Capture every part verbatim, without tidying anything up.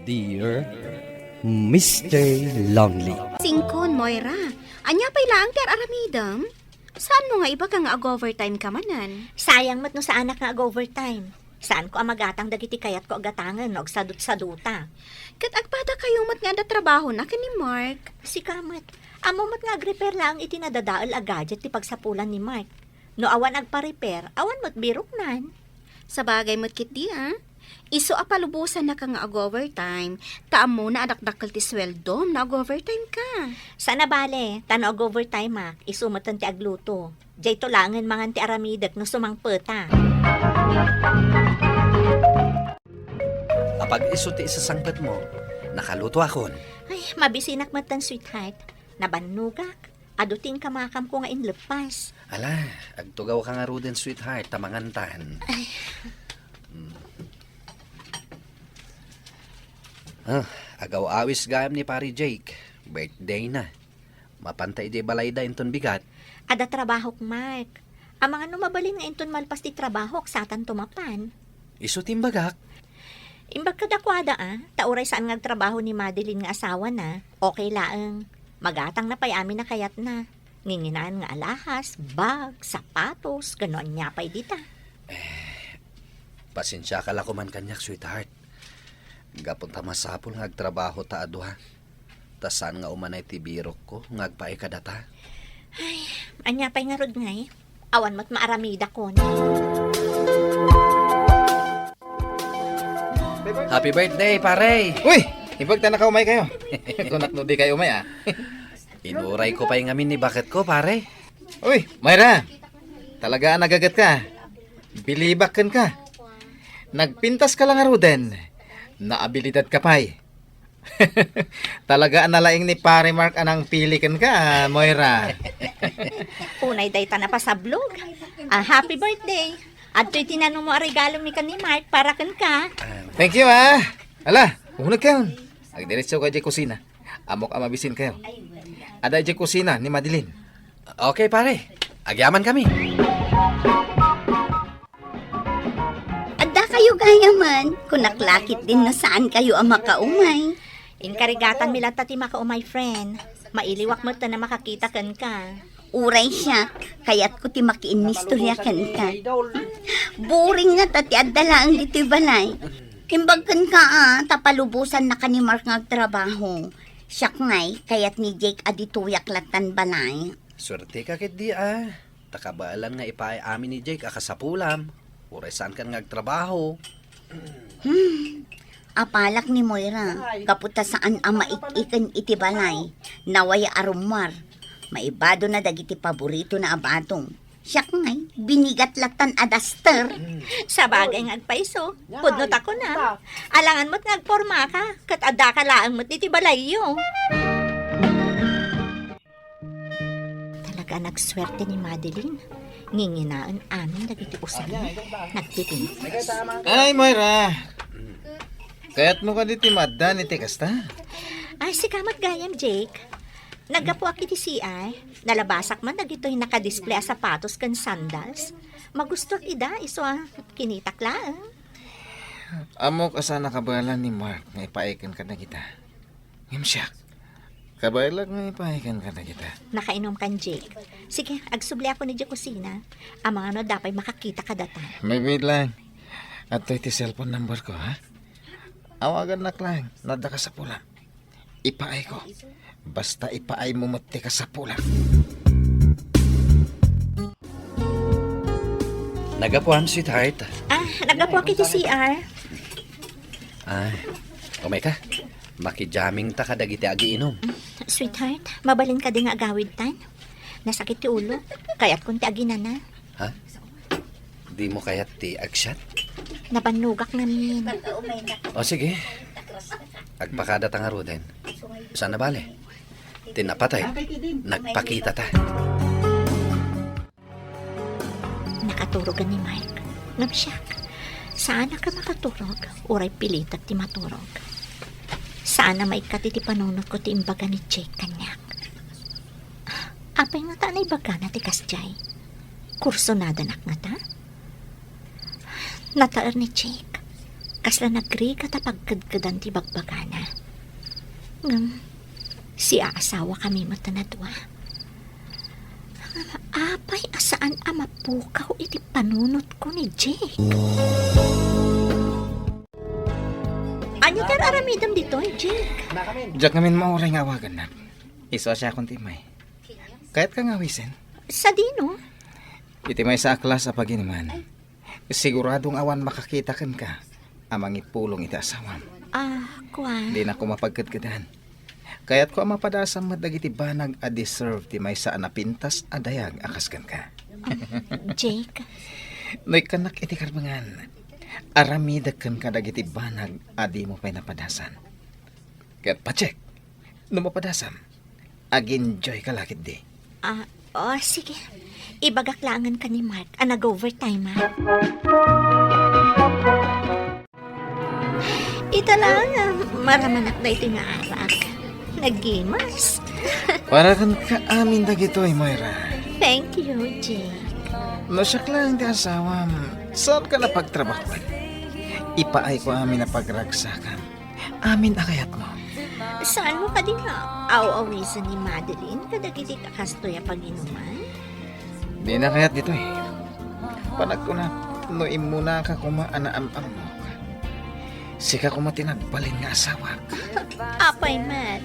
Dear Mister Lonely. Singkon, Moira, ania pay laeng ti ar-aramidem? Saanmo nga ibaga nga ag-overtime ka manen? Sayang met no saanak nga ag-overtime. Saanko a magatang dagiti kayatko a gatangen no agsadutsaduta. Ket agpadakayo met nga adda trabahona ken ni Mark. Sika met, ammo met nga agrepair laeng iti nadadael a gadget ti pagsapulan ni Mark. No awan agpa-repair, awan met biroknan. Sabagay met ketdi, a. Isu a palubosannaka nga ag-overtime, ta ammona a dakdakkel ti sueldom no ag-overtime ka. Saan a bale, ta no ag-overtimeak, isu metten ti agluto. Diayto laengen mangan ti aramidek no sumangpeta. Apag isu ti isasangpetmo, nakalutoakon. Ay, mabisinak metten, sweetheart. Nabannogak. Adu ti inkamakamko nga inleppas. Ala, agtugawka ngaruden, sweetheart, ta mangantan. Ay. Mm. Ah, agaw-awis gayam ni Pare Jake. Birthday na. Mapanta idiay balayda inton bigat. Adda trabahok, Mark. Amangan no mabalin nga inton malpas ti trabahok, satanto mapan. Isu ti imbagak. Imbag kadakuada, a, ta uray saan nga agtrabaho ni Madeline nga asawana, okay laeng. Magatangna pay amin a kayatna. Nginginaen nga alahas, bag, sapatos, ken no ania pay dita. Eh, pasensiaka la koman kaniak, sweetheart. Gapu ta masapul nga agtrabaho ta a dua. Ta saan nga umanay ti birokko nga agpaay kadata. Ay, ania pay ngarud ngay? Awan met maaramidakon. Happy birthday, pare! Uy! Imbag ta nakaumay kayo. Kunak no di kayo umay, a. Inurayko pay ngamin ni baketko, pare. Uy, Moira! Talaga a nagaget ka. Bilibak kenka. Nagpintas ka la ngaruden. Naabilidad ka pay. Talaga a nalaing ni Pare Mark a nangpili kenka, a, Moira. Unay dayta napasablog. A, happy birthday. Adtoy ti nanumo a regalo mi ken ni Mark para kenka. Thank you, a. Ala, uneg kayon. Agdiretso ka idiay kusina. Ammok a mabisin kayo. Adda idiay kusina ni Madeline. Okay, pare. Agyaman kami. Adda kayo gayaman, kunak la ketdin no saan kayo a makaumay. Inkarigatan mi latta ti makaumay, friend. Mailiwak metten a makakita kenka. Uray siak, kayatko ti makiinnistorya kenka. Boring ngata ti adda laeng ditoy balay. Imbag kenka, a, ta palubosannaka ni Mark nga agtrabaho. Siak ngay, kayat ni Jake a ditoyak lattan balay. Suerteka ketdi, a. Ta kabaelan nga ipaay amin ni Jake a kasapulam. Uray saankan nga agtrabaho. Hmm. Apalak ni Moira, gapu ta saan a maik-iken iti balay. Nawaya a rummuar. Maibadona dagiti paboritona a badong. Siak ngay, binigat lattan a daster. Sabagay nga agpayso. Pudno ta kuna. Alangan met nga agpormaka, ket addaka laeng met iti balayyo. Talaga a nagsuerte ni Madeline. Nginginaen amin dagiti usayen. Nagpipintas. Ay, Moira! Kayatmo kadi ti maaddan iti kasta? Ay, sika met gayam, Jake. Naggapuak iti C R. Nalabasak man dagitoy nakadisplay a sapatos ken sandals. Magustuak ida, isu a kinitak laeng. Ammok a saan a kabaelan ni Mark nga ipaay kenka dagita. Ngem siak, kabaelak nga ipaay kenka dagita. Nakainumkan, Jake. Sige, agsubliakon idiay kusina. Amangan no adda pay makakita kadata. Maybe lang. Adtoy ti cellphone number ko, ha? Awagannak lang no adda kasapulam. Ipaayko. Basta ipaaymo met ti kasapulam. Naggapuam, sweetheart? Ah, naggapuak iti C R. Ah, umayka. Makijamming ta kadagiti agiinum. Sweetheart, mabalin kadi nga agawidtan? Nasakit ti ulo. Kayatkon ti aginana. Ha? Dimo kayat ti agsiat? Nabannogak ngamin. O sige. Agpakada ta ngaruden. Saan a bale? Ti napatay, nagpakita ta. Nakaturogen ni Mark. Ngem siak, saanak a makaturog, uray pilitek ti maturog. Saan a maikkat iti panunotko ti imbaga ni Jake kaniak. Apay ngata a naibagana ti kasdiay? Kursonadanak ngata? Nataer ni Jake. Kasla nagrigat a pagkedkedan ti bagbagana. Ngem, siaasawakami met a nadua. Apay a saan a mapukaw iti panunotko ni Jake? Ania ti ar-aramidem ditoy, Jake? Diak ngamin mauray nga awagannak. Isu a siakon ti immay. Kayatka nga awisen? Sadino? Iti maysa a klas a paginuman. Sigurado nga awan makakita kenka a mangipulong iti asawam. Ah, kuan. Dinak koma pagkedkedan. Kayatko a mapadasam met dagiti banag a deserve ti maysa a napintas a dayag a kas kenka. Jake. No ikkannak iti karbengan, aramidek kenka dagiti banag a dimo pay napadasan. Ket pacheck, no mapadasam, ag-enjoyka la ketdi. Ah, oh, sige. Ibagak laengen ken ni Mark a nag-overtime, ha? Ita laeng, ah, maramanak daytoy nga arak. Naggimas. Para kenka amin dagitoy, Moira. Thank you, Jake. No siak laeng ti asawam, saanka a pagtrabahoan? Ipaayko amin a pagragsakam. Amin a kayatmo. Saanmo kadi nga aw-awisen ni Madeline kadagiti kastoy a paginuman? Dina kayat ditoy. Panagkunak, no immunaka koma a naam-ammok, sika koma ti nagbalin nga asawak. Apay met?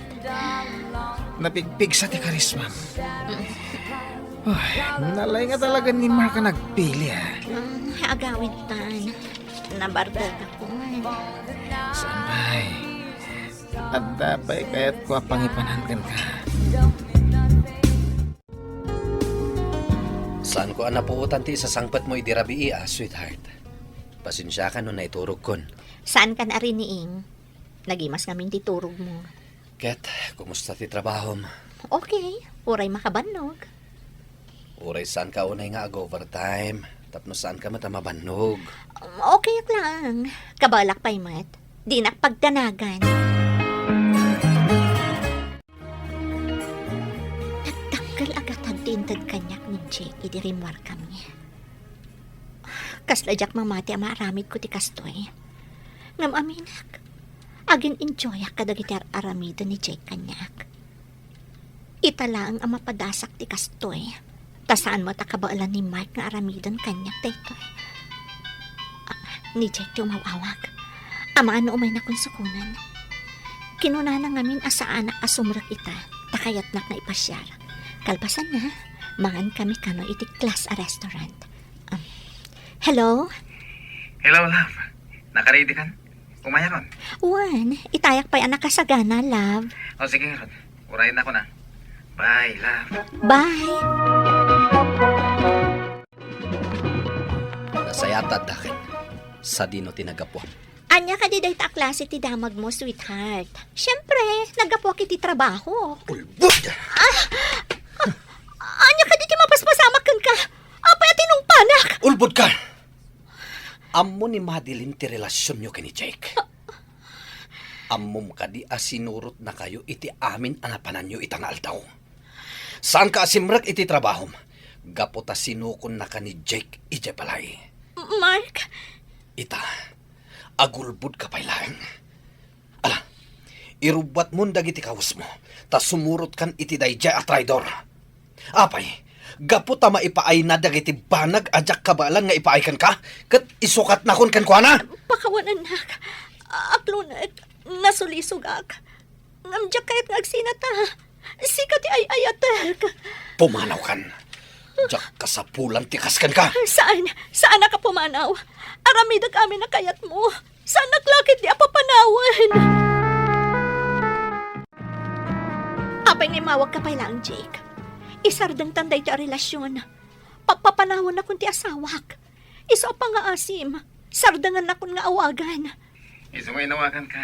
Napigpigsa ti karismam. Ay, nalaing a talaga ni Mark a nagpili, ah. Mm, agawidtan. Nabargagakon. Saan pay? Adda pay kayatko a pangipanan kenka. Saanko a napuotan ti isasangpetmo idi rabii, ah, sweetheart. Pasensiaka no naiturogkon. Saankan a riniing. Nagimas ngamin ti turogmo. Ket, kumusta ti trabahom? Okay, uray makabannog. Uray saanka unay nga ag-overtime, tapno saanka met a mabannog. Okay lang. Kabaelak pay met. Dinak pagdanagan. Nagdakkel a gatad ti inted kaniak ni Jake idi rimmuarkami. Kasla diak mamati a maaramidko ti kastoy. Ngem aminek, agin-enjoyak kadagiti ar-aramiden ni Jake kaniak. Ita laeng a mapadasak ti kastoy, ta saan met a kabaelan ni Mark nga aramiden kaniak daytoy. Ah, ni Jake ti umaw-awag. Amangan no umaynakon sukonen. Kinunana ngamin a saanak a sumrek ita, ta kayatnak nga ipasiar. Kalpasanna, mangankami kano iti class a restaurant. Um, hello? Hello, love. Nakaready kan? Umayakon. Wen, itayak pay a nakasagana, love. O, sige, ngarud. Urayennakon a. Bye, love. Bye. Nasayaat addaken. Sadino ti naggapuak? Ania kadi dayta a klase ti damagmo, sweetheart? Siempre, naggapuak iti trabaho. Ulbod! Ah! Ah! Ania kadi ti mapaspasamak kenka? Apay a tinungpanak? Ulbodka! Ammo ni Madeline ti relasionyo ken ni Jake. Ammom kadi a sinurotnakayo iti amin a napananyo ita nga aldaw? Saanka a simrek iti trabahom gapu ta sinukonnaka ni Jake idiay balay. Mark! Ita, agulbodka pay laeng. Ala, irubbuatmon dagiti kawesmo, ta sumurotkan iti daydiay a traidor. Apay, gapu ta maipaayna dagiti banag a diak kabaelan nga ipaay kenka, ket isukatnakon kenkuana? Pakawanennak. Aklonek, nasulisogak. Ngem diak kayat nga agsinata. Sika ti ay-ayatek. Pumanawkan. Diak kasapulan ti kas kenka. Saan, saanak a pumanaw. Aramidek amin a kayatmo. Saanak la ketdi a papanawen. Apay nga immawagka pay laeng, Jake? Isardengtan daytoy a relasion. Pappapanawennakon ti asawak. Isu a pangngaasim, sardengennakon nga awagan. Isu nga inawaganka,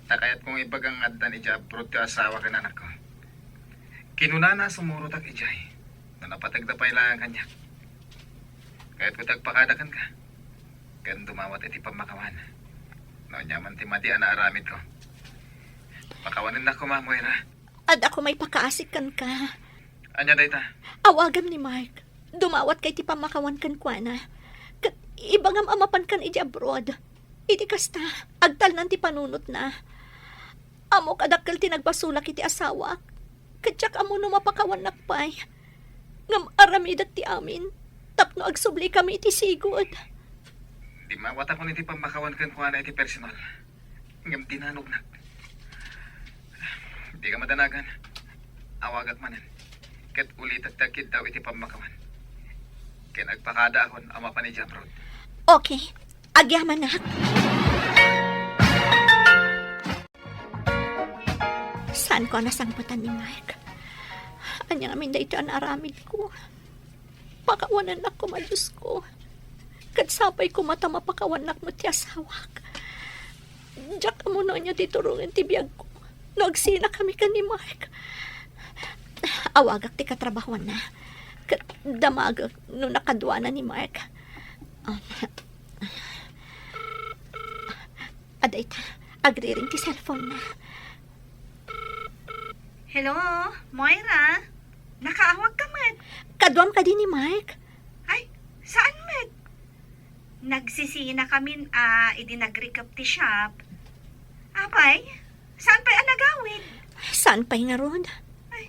ta kayatko nga ibaga nga addan idiay abroad ti asawa ken anakko. Kinunana a sumurotak idiay, no napateg da pay laeng kaniak. Kayatko ti agpakada kenka, ken dumawat iti pammakawan. No ania man ti madi a naaramidko, pakawanennak koma, Moira. Adda koma ipakaasik kenka. Ania dayta? Awagam ni Mark. Dumawatka iti pammakawan kenkuana. Ket ibagam a mapankan idiay abroad. Iti kasta, agtalnan ti panunotna. Ammok a dakkel ti nagbasolak iti asawak. Ket diak ammo no mapakawannak pay. Ngem aramidek ti amin tapno agsublikami iti sigud. Dimmawatakon iti pammakawan kenkuana iti personal. Ngem dinanognak. Dika madanagan. Awagak manen. Ket ulitek ti agkiddaw iti pammakawan. Ken agpakadaakon a mapan idiay abroad. Okay. Agyamanak. Saanko a nasangpetan ni Mark. Ania ngamin daytoy a naaramidko? Pakawanennak koma, Diosko. Ket sapay koma ta mapakawannak met ti asawak. Diak ammo no ania ti turongen ti biagko no agsinakami ken ni Mark. Awagak ti katrabahuanna. Ket damagek no nakaduana ni Mark. Um, Adda ita, agriring ti cellphone na. Hello, Moira? Nakaawagka met? Kaduam kadi ni Mark? Ay, saan met? Nagsisina kamin a idi nagrikep ti shop. Apay, saan pay a nagawid? Saan pay ngarud? Ay,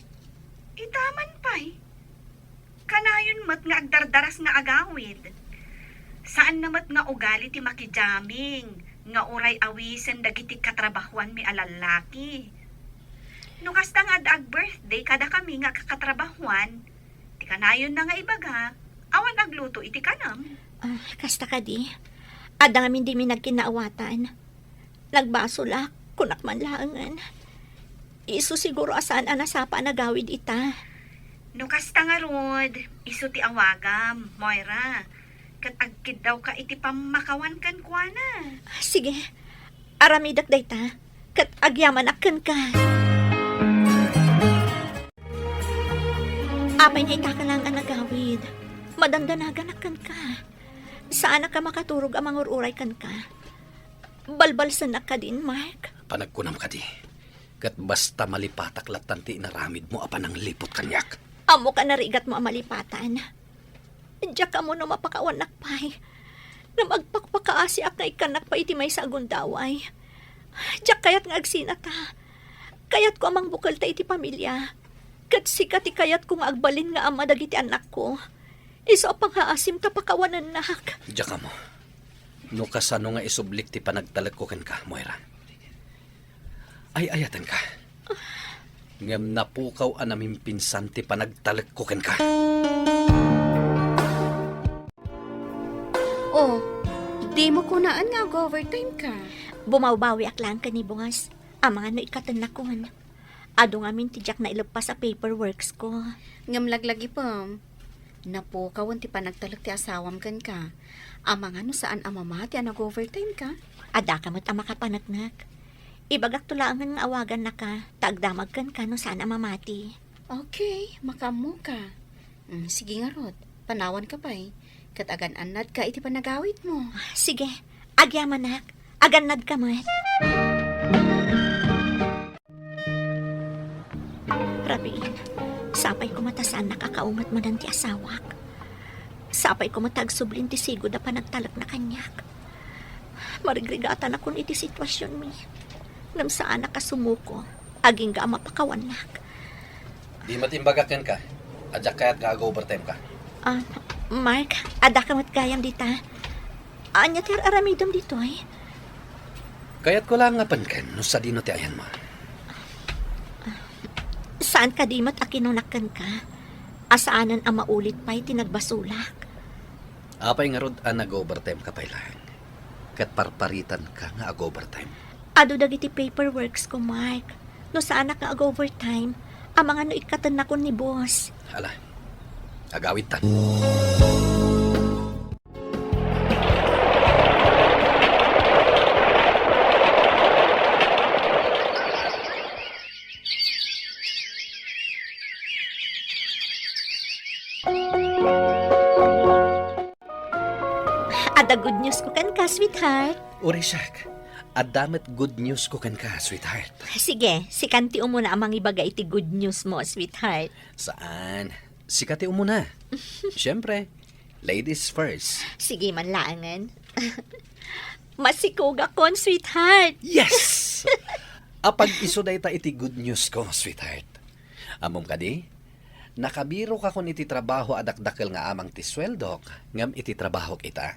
ita man pay. Kanayon met nga agdardaras nga agawid. Saanna met nga ugali ti makijaming nga uray awisen dagiti katrabahuanmi a lallaki. No kasta nga adda ag-birthday kadakami nga kakatrabahuan, ti kanayonna nga ibaga, awan agluto iti kanam. Ah, kasta kadi. Adda ngamin dimi nagkinnaawatan. Nagbasolak, kunak man laengen. Isu siguro a saan a nasapa a nagawid ita. No kasta ngarud, isu ti awagam, Moira. Ket agkiddawka iti pammakawan kenkuana. Sige, aramidek dayta, ket agyamanak kenka. Apay nga ita ka laeng a nagawid, madandanaganak kenka. Saanak a makaturog a mangur-uray kenka. Balbalsennak kadin, Mark? Panagkunam kadi. Ket basta malipatak lattan ti inaramidmo a panangliput kaniak. Ammok a narigatmo a malipatan. Diak ammo no mapakawannak pay. Ngem agpakpakaasiak nga ikkannak pay iti maysa a gundaway. Diak kayat nga agsinata. Kayatko a mangbukelta iti pamilia. Ket sika ti kayatko nga agbalin nga ama dagiti annakko. Isu a pangaasim ta pakawanennak. Diak ammo no kasano nga isublik ti panagtalekko kenka, Moira. Ay-ayatenka. Ngem napukaw a namimpinsan ti panagtalekko kenka. Oh, dimo kunaan nga ag-overtime ka? Bumawbawiak laeng ken ni boss. Amangan no ikkatennakon. Adu ngamin ti diak naileppas a paperworks ko. Ngem laglagipem, napukawen ti panagtalek ti asawam kenka. Amangan no saan a mamati a nag-overtime ka? Addaka met a makapaneknek. Ibagakto laengen nga awagannaka, ta agdamag kenka no saan a mamati. Okay, makaammoka. Mm, sige ngarud, panawanka pay. Ket agan-annadka iti panagawidmo. Sige, agyamanak. Agannadka met. Rabiin, sapay koma ta saannak a kaumet manen ti asawak. Sapay koma ta agsublin ti sigud a panagtalekna kaniak. Marigrigatanakon iti situasionmi. Ngem saanak a sumuko, agingga a mapakawannak. Di met imbagak kenka, a diak kayat nga ag-overtime ka. Ah, Mark, addaka met gayam dita. Ania ti ar-aramidem ditoy? Kayatko laeng nga penken no sadino ti ayanmo. Saan kadi met a kinunak kenka a saanen a maulit pay ti nagbasolak? Apay ngarud a nag-overtime ka pay laeng? Ket parparitanka nga ag-overtime. Adu dagiti paperworks ko, Mark. No saanak nga ag-overtime, amangan no ikkatennakon ni boss. Ala, agawidtan. Adda good news ko kenka, sweetheart. Uray siak, adda met good news ko kenka, sweetheart. Sige, sikan ti umuna a mangibaga iti good news mo, sweetheart. Saan? Sika ti umuna. Siyempre, ladies first. Sige man laengen. Masikogakon, sweetheart. Yes! Apag-isu dayta iti good news ko, sweetheart. Ammom kadi, nakabirokakon iti trabaho a dakdakel nga amang ti sueldok ngem iti trabahok ita.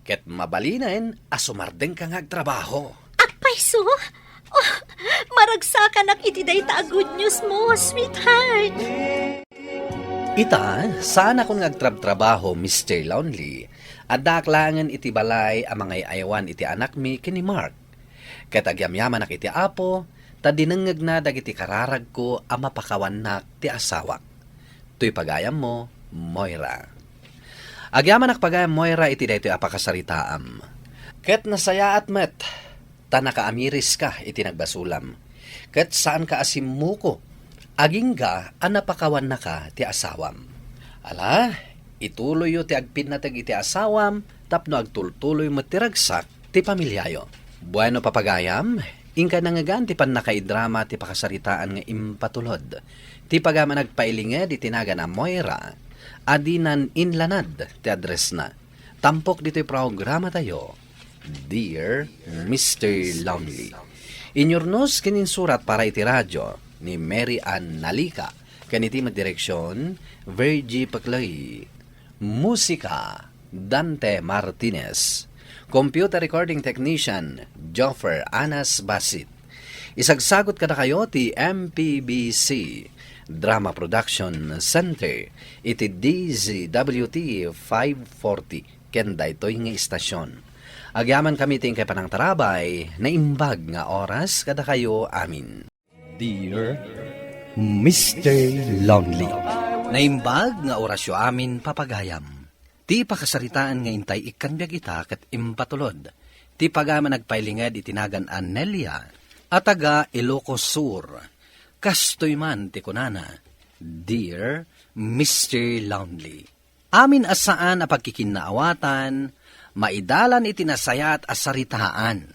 Ket mabalinen a sumardengka nga agtrabaho. Apay isu? Oh, maragsakanak iti dayta a good news mo, sweetheart. Ita, saanakon nga agtrabtrabaho, Mister Lonely. Addaak laengen iti balay a mangay-ayawan iti anakmi ken ni Mark. Ket agyamyamanak iti Apo, ta dinengngegna dagiti kararagko a mapakawannak ti asawak. Toy pagayammo, Moira. Agyamanak pagayam, Moira, iti daytoy a pakasaritaam. Ket nasayaat met, ta nakaamiriska iti nagbasolam. Ket saanka a simmuko, agingga a napakawannaka ti asawam. Ala, ituloyyo ti agpinnateg iti asawam tapno agtultuloy met ti ragsak ti pamiliayo. Bueno, papagayam, inkay nangngegan ti pannakaidrama ti pakasaritaan nga impatulod. Ti pagayam a nagpailinged iti nagan a Moira, a dinan inlanad ti addressna. Tampok ditoy programatayo, Dear Mister Lonely. Inyurnos ken insurat para iti radyo ni Mary Ann Nalica, ken iti met direksion, Virgie Paclay. Musika, Dante Martinez. Computer recording technician, Joffer Anas Basit. Isagsagot kadakayo ti M P B C Drama Production Center iti D Z W T five forty ken daytoy nga istasion. Agyamankami ti inkay panangtarabay, naimbag nga oras kadakayo amin. Dear Mister Lonely. Naimbag nga orasyo amin, papagayam. Ti pakasaritaan nga intay ikkan biag ita ket impatulod ti pagayam a nagpailinged iti nagan a Nelia a taga Ilocos Sur. Kastoy man ti kunana, Dear Mister Lonely. Amin a saan a pagkikinnaawatan, maidalan iti nasayaat a saritaan.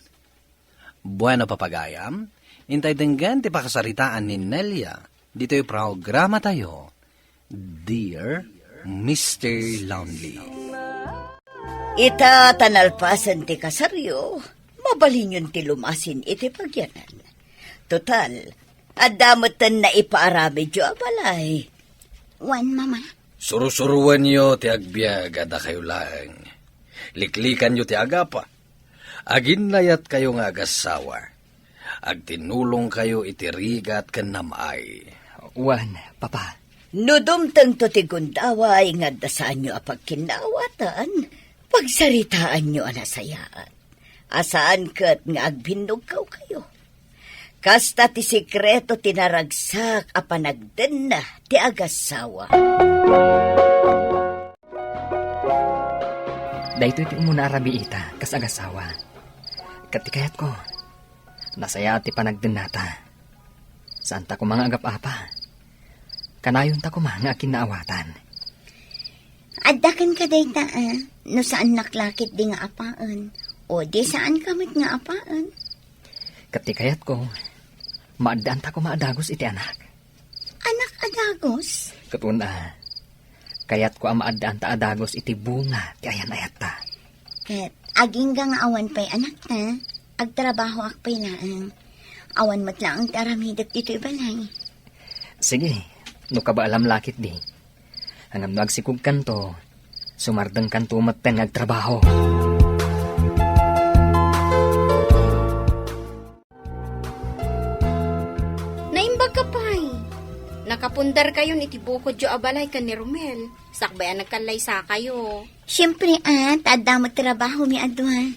Bueno, papagayam, intay denggen ti pakasaritaan ni Nelia ditoy programatayo, Dear Mister Lonely. Ita ta nalpasen ti kasaryo, mabalinyon ti lumasin iti pagyanan. Total, adda metten naipaaramidyo a balay. Wen, Mama. Surusuroenyo ti agbiag a dakayo laeng. Liklikanyo ti agapa. Aginnayatkayo nga agassawa. Agtinulongkayo iti rigat ken nam-ay. Wen, Papa. No dumtengto ti gundaway nga adda saanyo a pagkinnaawatan, pagsaritaanyo a nasayaat. A saan ket nga agbinnugkawkayo. Kasta ti sekreto ti naragsak a panagdenna ti agassawa. Daytoy ti umuna a rabii ita kas agassawa. Ket ti kayatko, nasayaat ti panagdennata. Saanta koma nga agap-apa. Kanayonta koma nga akinnaawatan. Adda kenka dayta, a, no saannak la ketdi nga apaen, o di saanka met nga apaen. Ket ti kayatko, maaddaanta koma a dagus iti anak. Anak a dagus? Ket wen a, kayatko a maaddaanta a dagus iti bunga ti ayan-ayatta. Ket agingga nga awan pay anakta, agtrabahoak pay laeng. Awan met laeng ti aramidek ditoy balay. Sige, no kabaelam la ketdi. Ngem no agsikogkanto, sumardengkanto metten nga agtrabaho. Naimbagka pay. Nakapundarkayon iti bukodyo a balay ken ni Romel, sakbay a nagkallaysakayo. Siempre, a, ta adda met trabahomi a dua.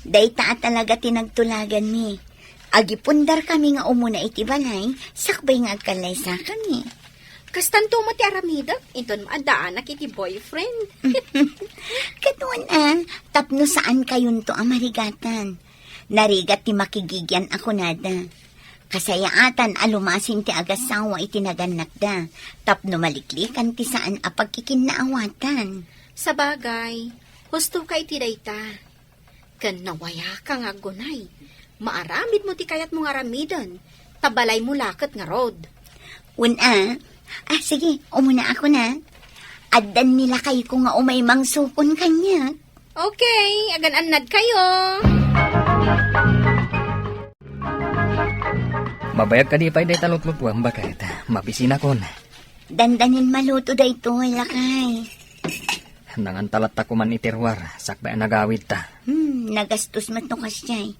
Dayta a talaga ti nagtulaganmi. Agipundarkami nga umuna iti balay, sakbay nga agkallaysakami. Kastanto met ti aramidek, inton maaddaanak iti boyfriend. Ket wen a, tapno saankayonto a marigatan. Narigat ti makigigian a kunada. Kasayaatan a lumasin ti agassawa iti nagannakda, tapno maliklikan ti saan a pagkikinnaawatan. Sabagay, husto ka iti dayta. Ken nawayaka nga aggunay. Maaramidmo ti kayatmo nga aramiden, ta balaymo la ket ngarud. Wen a. A, sige, umunaakon a. Addan ni lakayko nga umay mangsukon kaniak. Okay, agan-annadkayo. Mabayag kadi pay dayta lutlutuam, baket? Mabisinakon. Dandanin maluto daytoy, lakay. Nanganta latta koman iti ruar, sakbay a nagawidta. Hmm, nagastos met no kasdiay.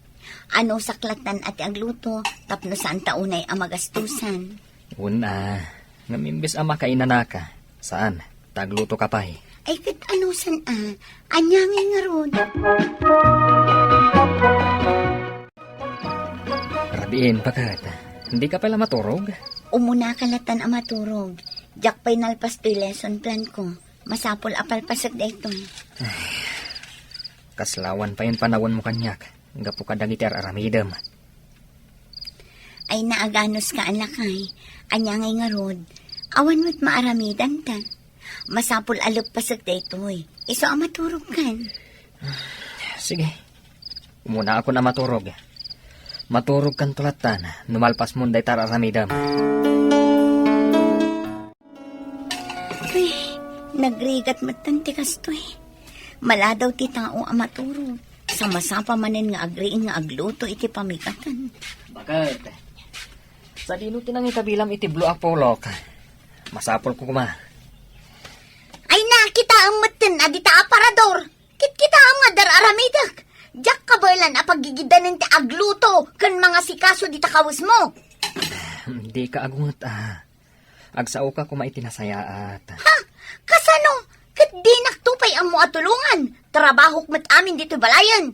Anusak lattan a ti agluto, tapno saan ta unay a magastusan. Una, ngem imbes a makainanaka, saan, ta aglutoka pay. Ay, ket anusan a, ania ngay ngarud? Rabiin, baket. Dika pay la maturog? Umunaka lattan a maturog. Diak pay nalpas toy lesson plan ko. Masapul a palpasek daytoy. Ay, kaslawan pay panawanmo kaniak, gapu kadagiti ar-aramidem. Ay, naaganuska a, lakay. Ania ngay ngarud? Awan met maaramidanta. Masapul a leppasek daytoy. Isu a maturogkan. Sige. Umunaakon a maturog. Maturogkanto lattan no malpasmon dayta ar-aramidem. Uy, nagrigat metten ti kastoy. Maladaw ti tao a maturog. Sa masapa manen nga agriing nga agluto iti pamigatan. Baket. Sadino ti nangitabilam iti blue a polok? Masapulko koma. Ay, nakitaem metten a dita aparador. Kitkitaem nga dar-aramidek. Diak kabaelan a paggigidanen ti agluto ken mangasikaso dita kawesmo. Dika agunget a. Agsaoka koma iti nasayaat. Ha? Kasano? Ket dinakto pay ammo a tulongan. Trabahok met amin ditoy balayen.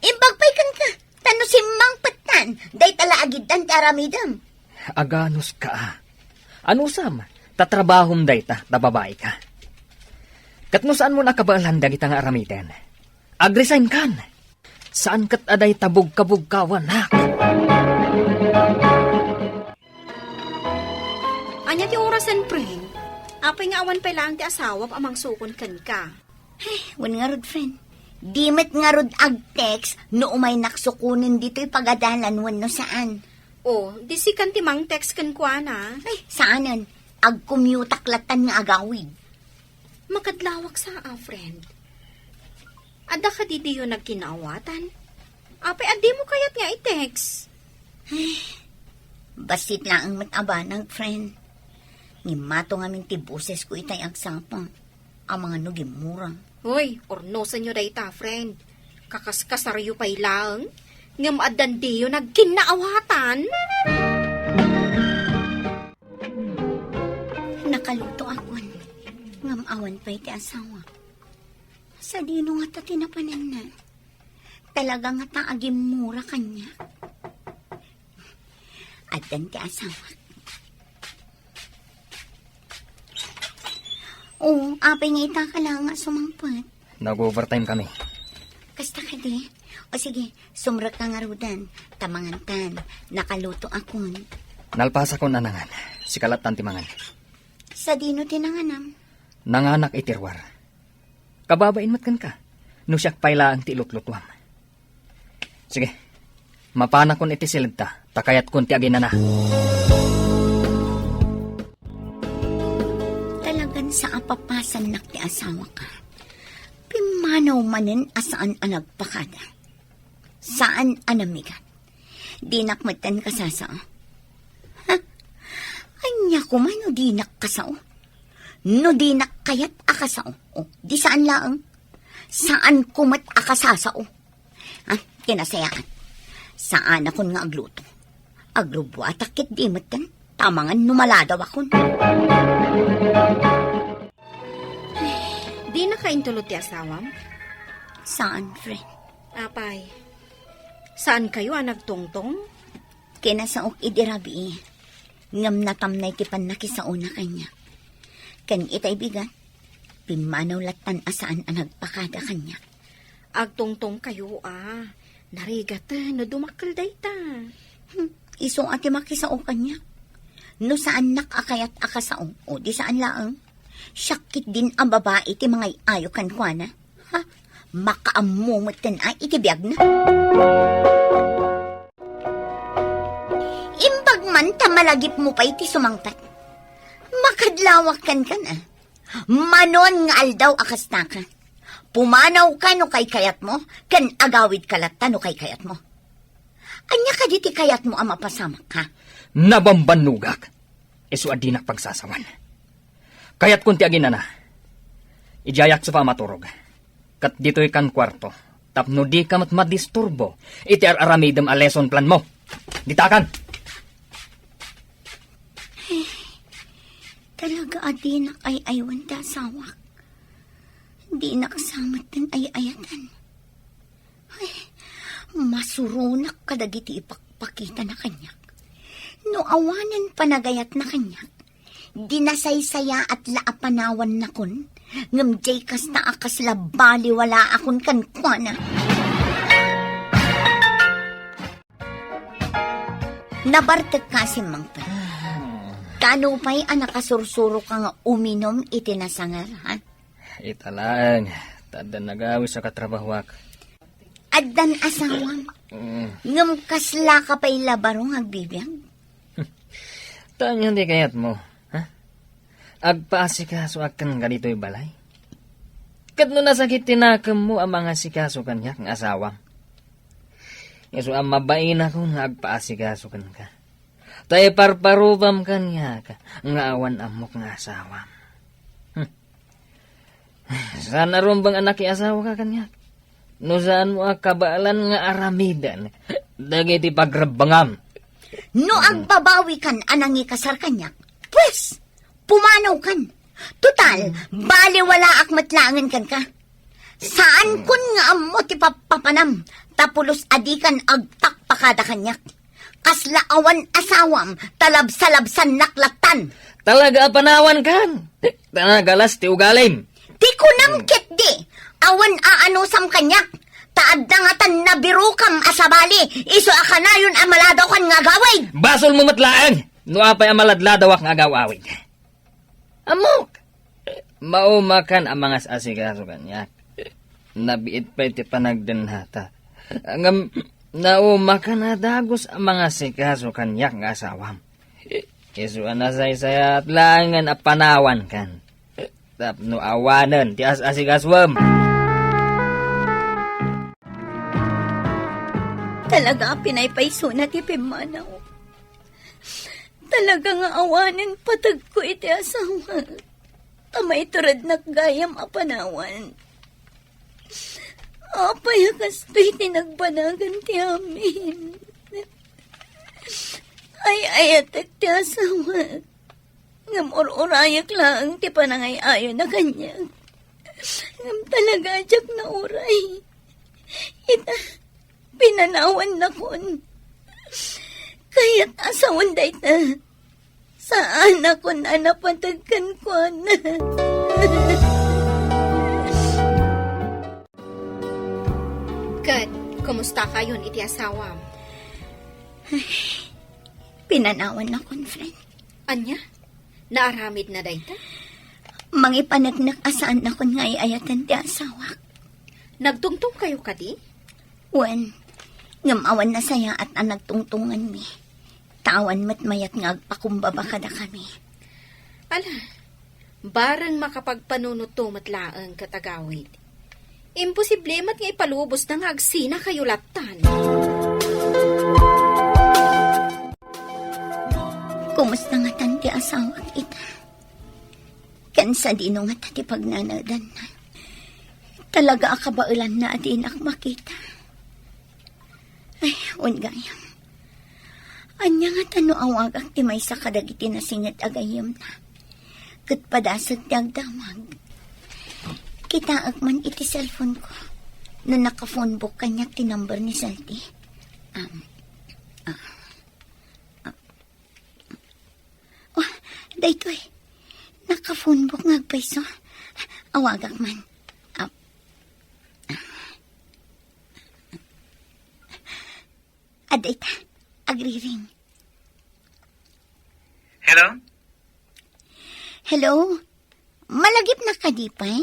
Imbag pay kenka, ta no simmangpettan, dayta la agiddan ti aramidem. Aganuska a. Anusam, ta trabahom dayta, ta babaika. Ket no saanmon a kabaelan dagita nga aramiden, agresign kan. Saan ket a dayta bugkabugkawanak. Ania ti orasen, friend? Apay nga awan pay laeng ti asawam a mangsukon kenka? Ay, wen ngarud, friend. Di met ngarud ag-text no umaynak sukonen ditoy pagadalan wenno saan. O, di sikan ti mang-text kenkuana? Ay, saanen. Agkumyutak lattan nga agawid. Makadlawak sa a, friend. Adda kadi diyo nagkinnaawatan? Apay a dimo kayat nga i-text? Ay, bassit laeng met a banag, friend. Ngimmato ngamin ti bosesko itay agsapa. Amangan no gimmura. Hoy, ornosenyo dayta, friend. Kakaskasaryo pay laeng, ngem addan diyo nagkinnaawatan? Nakalutoakon, ngem awan pay ti asawa. Sadino ngata ti napananna? Talaga ngata a gimmura kaniak? Addan ti asawak. O, apay nga ita ka la nga sumangpet? Nag-overtime kami. Kasta kadi? O sige, sumrekka ngaruden. Ta mangantan, nakalutoakon. Nalpasakon a nangan. Sika lattan ti mangan. Sadino ti nanganam? Nanganak iti ruar. Kababain met kenka, no siak pay laeng ti ilutlutuam. Sige, mapanakon iti siledta, ta kayatkon ti aginana. Talagan sa a papasannak ti asawaka. Pimmanaw manen a saan a nagpakada. Saan a namigat. Dinak metten kasasao. Ha? Ania koma no dinak kasao? No dinak kayat a kasao, o, di saan laeng. Saan ko met a kasasao. Ha? Kinasayaan. Saanakon nga agluto. Agrubuatak ket di metten. Ta mangan no maladawakon. Dinaka intulod ti asawam? Saan, friend. Apay, saan kayo a nagtungtong? Kinasaok idi rabii, ngem natamnay ti pannakisaona kaniak. Ken itay bigat, pimmanaw lattan a saan a nagpakada kaniak. Agtungtong kayo a, narigat no dumakkel dayta. Hmm, isu a ti makisao kaniak. No saannak a kayat a kasao, o di saan laeng. Siak ketdin a babai ti mangay-ayo kenkuana. Ha? Makaammo metten a iti biagna. Imbag man ta malagipmo pay ti sumangpet. Makadlawak kenka a. Manon nga aldaw a kastaka. Pumanawka no kaykayatmo, ken agawidka latta no kaykayatmo. Ania kadi ti kayatmo a mapasamak, ha? Nabambannogak. Isu a dinak pagsasawan. Kayatkon ti aginana. Idiayak sa pamaturog. Ket ditoy kan kuarto. Tapno dika met madisturbo iti ar-aramidem a lesson plan mo. Ditakan! Talaga a dinak ay-aywan ti asawak. Dinak sa met ti ay-ayatan. Ay, masuronak kadagiti ipakpakitana kaniak. No awanen panagayatna kaniak, dinasaysayaat la a panawannakon, ngem diay kasta a kasla baliwalaakon kenkuana. Nabartek kasi, Mang Pet. Kano pay a nakasursuroka nga uminum iti nasangar, ha? Ita laeng, ta addan nagawis a katrabahoak. Addan asawam. Mm. Ngem kaslaka pay la baro nga agbibiag? Ta ania ti kayatmo, ha? Agpaasikasoak kenka ditoy balay? Ket no nasakit ti nakemmo a mangasikaso kaniak nga asawam, isu a mabainakon nga agpaasikaso kenka. Ta iparparubam kaniak nga awan ammok nga asawam. Hmm. Saan a rumbeng a nakiasawaka kaniak? No saanmo a kabaelan nga aramiden dagiti pagrebbengam. No agbabawikan a nangikasar kaniak, pues, pumanawkan. Total, baliwalaak met laengen kenka. Saankon nga ammo ti pappapanam, ta pulos a dikan agpakpakada kaniak. Kasla awan asawam, ta labsalabsannak lattan. Talaga a panawankan. Ta nagalas ti ugalim. Ti kunam ketdi, awan aanusam kaniak. Ta adda ngatan nabirokam a sabali, isu a kanayon a maladawkan nga agawid. Basolmo met laeng, no apay a maladladawak nga agaw-awid. Ammok! Maumakan a mangas-asikaso kaniak. Nabiit pay ti panagdennata. Ngem naumakan a dagus a mangasikaso kaniak nga asawam. Isu a nasaysayaat laengen a panawankan. Tapno awanen ti as-asikasuem. Talaga a pinaypaysona ti pimmanaw. Talaga nga awanen pategko iti asawa. Ta maiturednak gayam a panawan. Apay a kastoy ti nagbanagan ti amin? Ay-ayatek ti asawak. Ngem ur-urayak laeng ti panangay-ayona kaniak. Ngem talaga a diak nauray. Ita, pinanawannakon. Kayat a saon dayta. Saanakon a napateg kenkuana. Ket, kumustakayon iti asawam? Pinanawannakon, friend. Ania? Naaramidna dayta? Mangipaneknek a saannakon nga ay-ayaten ti asawak. Nagtungtong kayo kadi? Wen, ngem awan nasayaat a nagtungtonganmi. Ta awan met mayat nga agpakumbaba kadakami. Ala, bareng makapagpanunoto met laeng ket agawid. Imposible met nga ipalubosna nga agsinakayo lattan. Kumusta ngatan ti asawak ita? Ken sadino ngata ti pagnanaedanna? Talaga a kabaelanna a dinak makita. Ay, wen gayam. Ania ngata no awagak ti maysa kadagiti nasinged a gayyemna? Ket padasek ti agdamag. Kitaek man iti cellphone ko no naka-phone book kaniak ti number ni Salty. Um, ah, ah. Oh, daytoy. Naka-phone book nga agpayso. Awagak man. Ah. Adda ita, agriring. Hello? Hello? Malagipna kadi pay?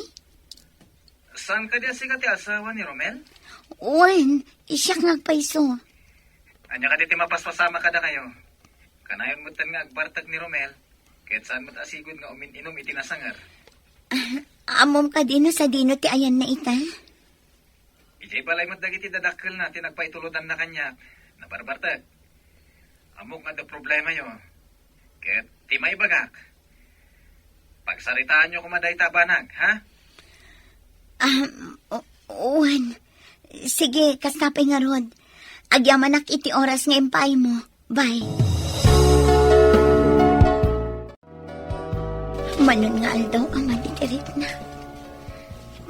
Saan kadi a sika ti asawa ni Romel? Wen, siak nga agpayso. Ania kadi ti mapaspasamak kadakayo? Kanayon metten nga agbartek ni Romel, ket saan met a sigud nga umin-inum iti nasangar. Ah, ammom kadi no sadino ti ayanna ita? Idiay balay met dagiti dadakkelna ti nagpaitulodanna kaniak. Nabarbartek. Ammok nga adda problemayo. Ket ti maibagak, pagsaritaanyo koma dayta a banag, ha? Ah, o-, wen. Sige, kasta pay ngarud. Agyamanak iti oras nga impaaymo. Bye. Manon nga aldaw a madi ti rikna.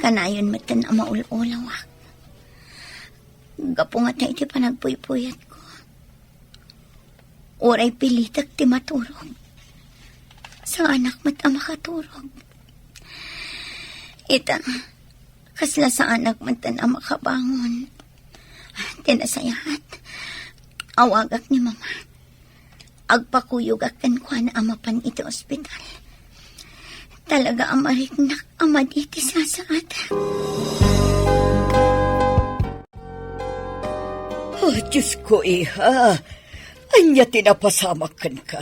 Kanayon metten a maul-ulawak. Gapu ngata iti panagpuypuyatko. Uray pilitek ti maturog. Saanak met a makaturog. Ita, kasla saanak met a makabangon. Ti nasayaat, awagak ni Mama. Agpakuyogak kenkuana a mapan iti ospital. Talaga a mariknak a madi ti sasaatak. Oh, Diyos ko, iha. Ania ti napasamak kenka?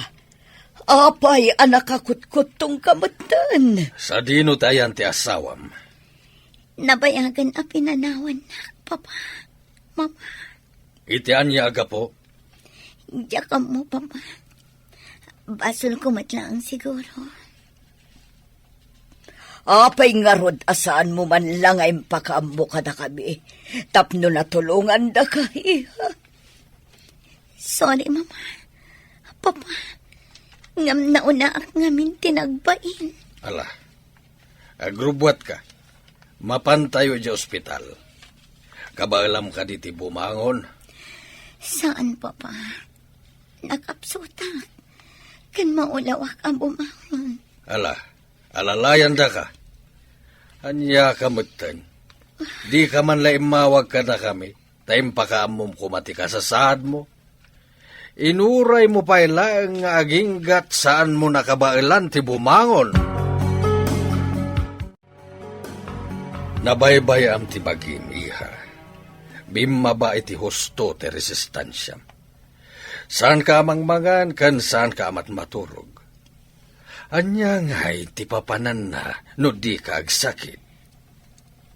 Apay a nakakutkutongka metten? Sadino ti ayan ti asawam? Nabayagan a pinanawannak, Papa, Mama. Iti ania a gapu? Diak ammo, Papa. Basolko met laeng siguro. Apay ngarud a saanmo man la nga impakaammo kadakami tapno natulongandaka, iha? Sorry, Mama. Papa, ngem naunaak ngamin ti nagbain. Ala, agrubbuatka. Mapantayo idiay ospital. Kabaelam kadi ti bumangon? Saan, Papa. Nakapsutak. Ken maulawak a bumangon. Ala, alalayandaka. Ania ka metten? Dika man la immawag kadakami, ta impakaammom koma ti kasasaadmo. Inuraymo pay laeng nga aginggat saanmo nakabaelan ti bumangon. Nabaybay-am ti bagim, iha. Bimmaba iti husto ti resistansiam. Saanka a mangmangan ken saanka a matmaturog. Ania ngay ti papananna no dika agsakit?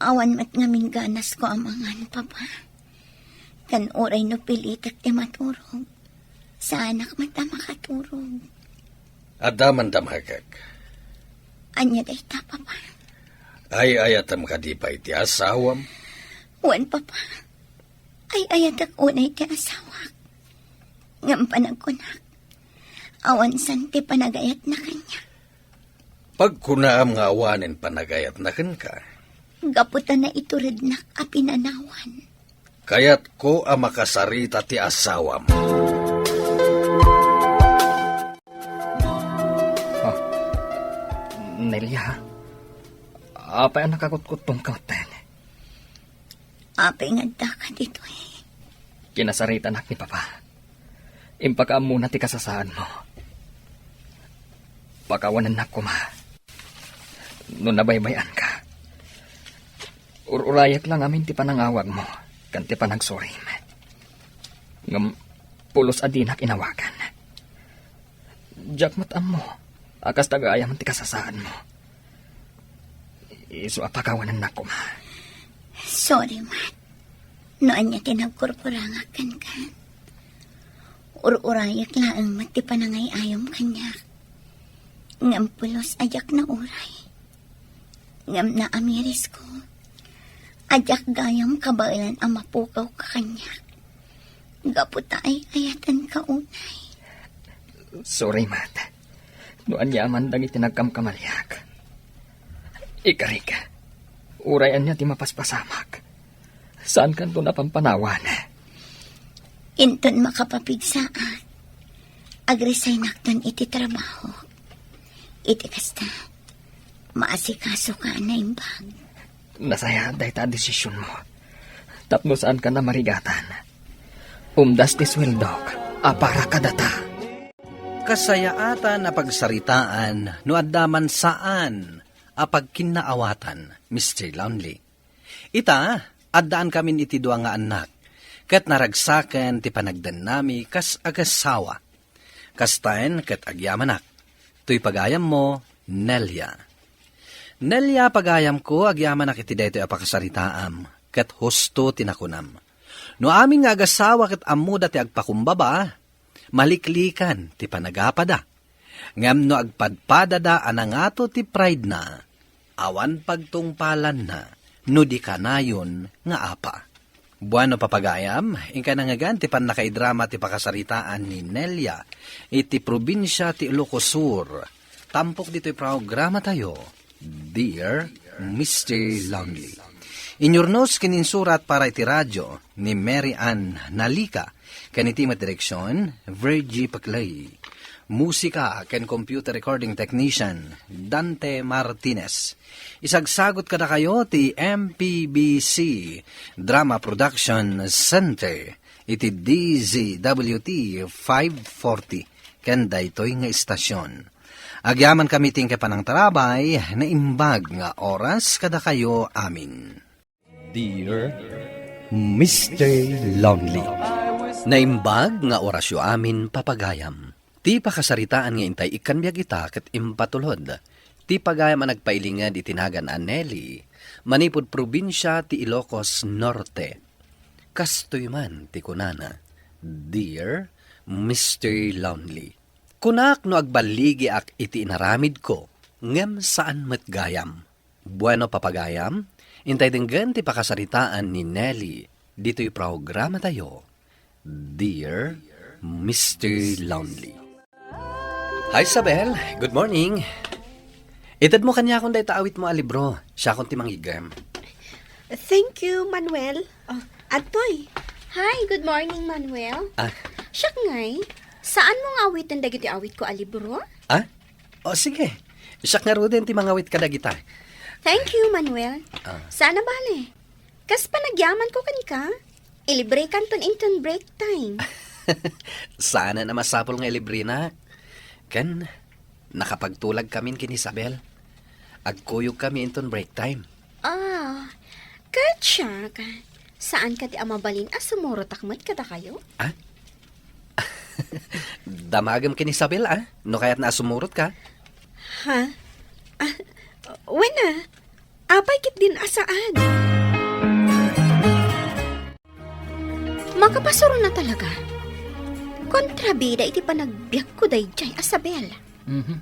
Awan met ngamin ganasko a mangan, Papa. Ken uray no pilitek ti maturog, saanak met a makaturog. Adda man damagek. Ania dayta, Papa? Ay-ayatem kadi pay ti asawam? Wen, Papa. Ay-ayatek unay ti asawak. Ngem panagkunak, awan san ti panagayatna kaniak. Pagkunaam nga awanen panagayatna kenka. Gapu ta naiturednak a pinanawan. Kayatko a makasarita ti asawam. Oh, Nelia, apay a nakakutkutongka metten? Apay nga addaka ditoy? Kinasaritanak ni Papa. Impakaammona ti kasasaadmo. Pakawanennak koma no nabaybay-anka. Ur-urayek la ngamin ti panangawagmo ken ti panagsurim. Ngem pulos a dinak inawagan. Diak met ammo a kasta gayam ti kasasaadmo. Isu a pakawanennak koma. Sorry, Mat. No ania ti nagkurkurangak kenka. Ur-urayek laeng met ti panangay-ayom kaniak. Ngem pulos a diak nauray. Ngem naamirisko a diak gayam kabaelan a mapukawka kaniak. Gapu ta ay-ayatenka unay. Sorry, Mat. No ania man dagiti nagkamkamaliak. Ikarik, uray ania ti mapaspasamak, saankanto a pampanawan. Inton makapapigsaak, agresignak ton iti trabaho. Iti kasta, maasikasoka a naimbag. Nasayaat dayta a desisionmo. Tapno saanka a marigatan. Umdas ti sueldok a para kadata. Kasayaatan a pagsaritaan no adda man saan a pagkinnaawatan, Mister Lonely. Ita, addaankamin iti dua nga annak, ket naragsaken ti panagdennami kas agasawa. Kastaen ket agyamanak. Toy pagayammo, Nelia. Nelia, pagayamko, agyamanak iti daytoy a pakasaritaam, ket husto ti nakunam. No amin nga agasawa ket ammoda ti agpakumbaba, maliklikan ti panagapada. Ngem no agpadpadada a nangato ti pride-na, awan pagtungpalanna no di kanayon nga apa. Bueno, papagayam, inka nangngegan ti pannakaidrama ti pakasaritaan ni Nelia iti probinsia ti Ilocos Sur. Tampok ditoy programatayo, Dear Mister Lonely. Inyurnos ken insurat para iti radio ni Mary Ann Nalika, ken iti met direksion, Virgie Paclay. Musika ken computer recording technician, Dante Martinez. Isagsagot kadakayo ti M P B C Drama Production Center iti D Z W T five forty ken daytoy nga istasyon. Agyamankami ti panangtarabay, naimbag nga oras kadakayo amin. Dear Mister Lonely. Naimbag nga orasyo amin, papagayam. Ti pakasaritaan nga intay ikkan biag ita ket impatulod ti pagayam a nagpailinged iti nagan a Nelly manipud probinsia ti Ilocos Norte. Kastoy man ti kunana, Dear Mister Lonely. Kunak no agballigiak iti inaramidko, ngem saan met gayam. Bueno, papagayam, intay denggen ti pakasaritaan ni Nelly ditoy programatayo, Dear Mister Lonely. Hi, Isabel. Good morning. Itedmo kaniakon dayta awitmo a libro. Siakon ti mangigem. Thank you, Manuel. Oh, Antoy. Hi, good morning, Manuel. Ah. Siak ngay, saan mo nga awiten dagiti awitko a libro? Ah? O, sige. Siak ngaruden ti mangawit kadagita. Thank you, Manuel. Ah. Saan a bale? Kas panagyamanko kenka, ilibrekanton inton break time. Saanen a masapul nga ilibrenak. Ken, nakapagtulagkamin ken Isabel. Agkuyogkami inton break time. Ah, ket siak, saan kadi a mabalin a sumurotak met kadakayo? Ah? Damagem ken Isabel, ah? No kayatna a sumurotka? Ha? Ah, wen a, apay ketdin a saan? Makapasuron a talaga. Kontrabida iti panagbiagko daydiay a Isabel. Mhm.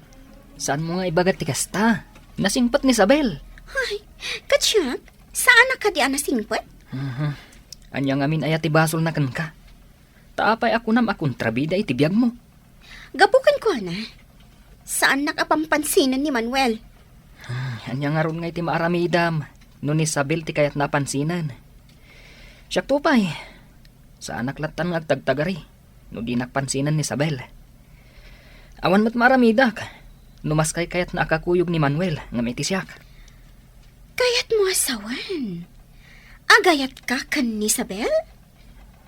Saan mo nga ibaga ti kasta? Nasingpet ni Isabel. Ay, ket siak, saan a kadi a nasingpet? Mhm. Ania ngamin aya ti basolna kenka? Ta apay a kunam a kontrabida iti biagmo? Gapu kenkuana, saannak a pampansinan ni Manuel. Hmm, ania ngarud nga iti maaramidam no ni Isabel ti kayatna a pansinen? Siakto pay, saanak lattan nga agtagtagari no dinak pansinen ni Isabel. Awan met maaramidak no maskay kayatna a kakuyog ni Manuel ngem iti siak. Kayatmo a sawen? Agayatka ken ni Isabel?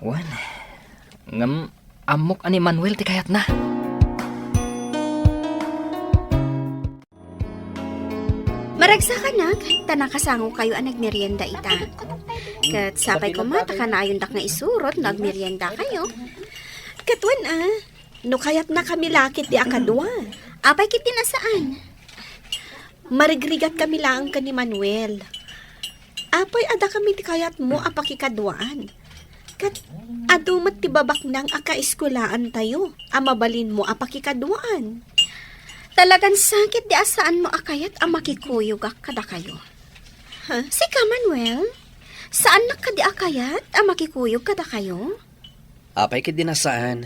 Wen, ngem ammok a ni Manuel ti kayatna. Maragsakanak, ta nakasangokayo a nagmerienda ita. Ket sapay koma ta kanayondak nga isurot no agmeriendakayo. Ket wen a, no kayatnakami la ketdi a kadua. Apay ketdin a saan? Marigrigatkami laeng ken ni Manuel. Apay a dakami ti kayatmo a pakikaduaan? Ket adu met ti babaknang a kaeskulaantayo a mabalinmo a pakikaduaan. Talagan sakit di a saanmo a kayat a makikuyogak kadakayo. Ha? Sika, Manuel, saannak kadi a kayat a makikuyog kadakayo? Apay ketdin a saan,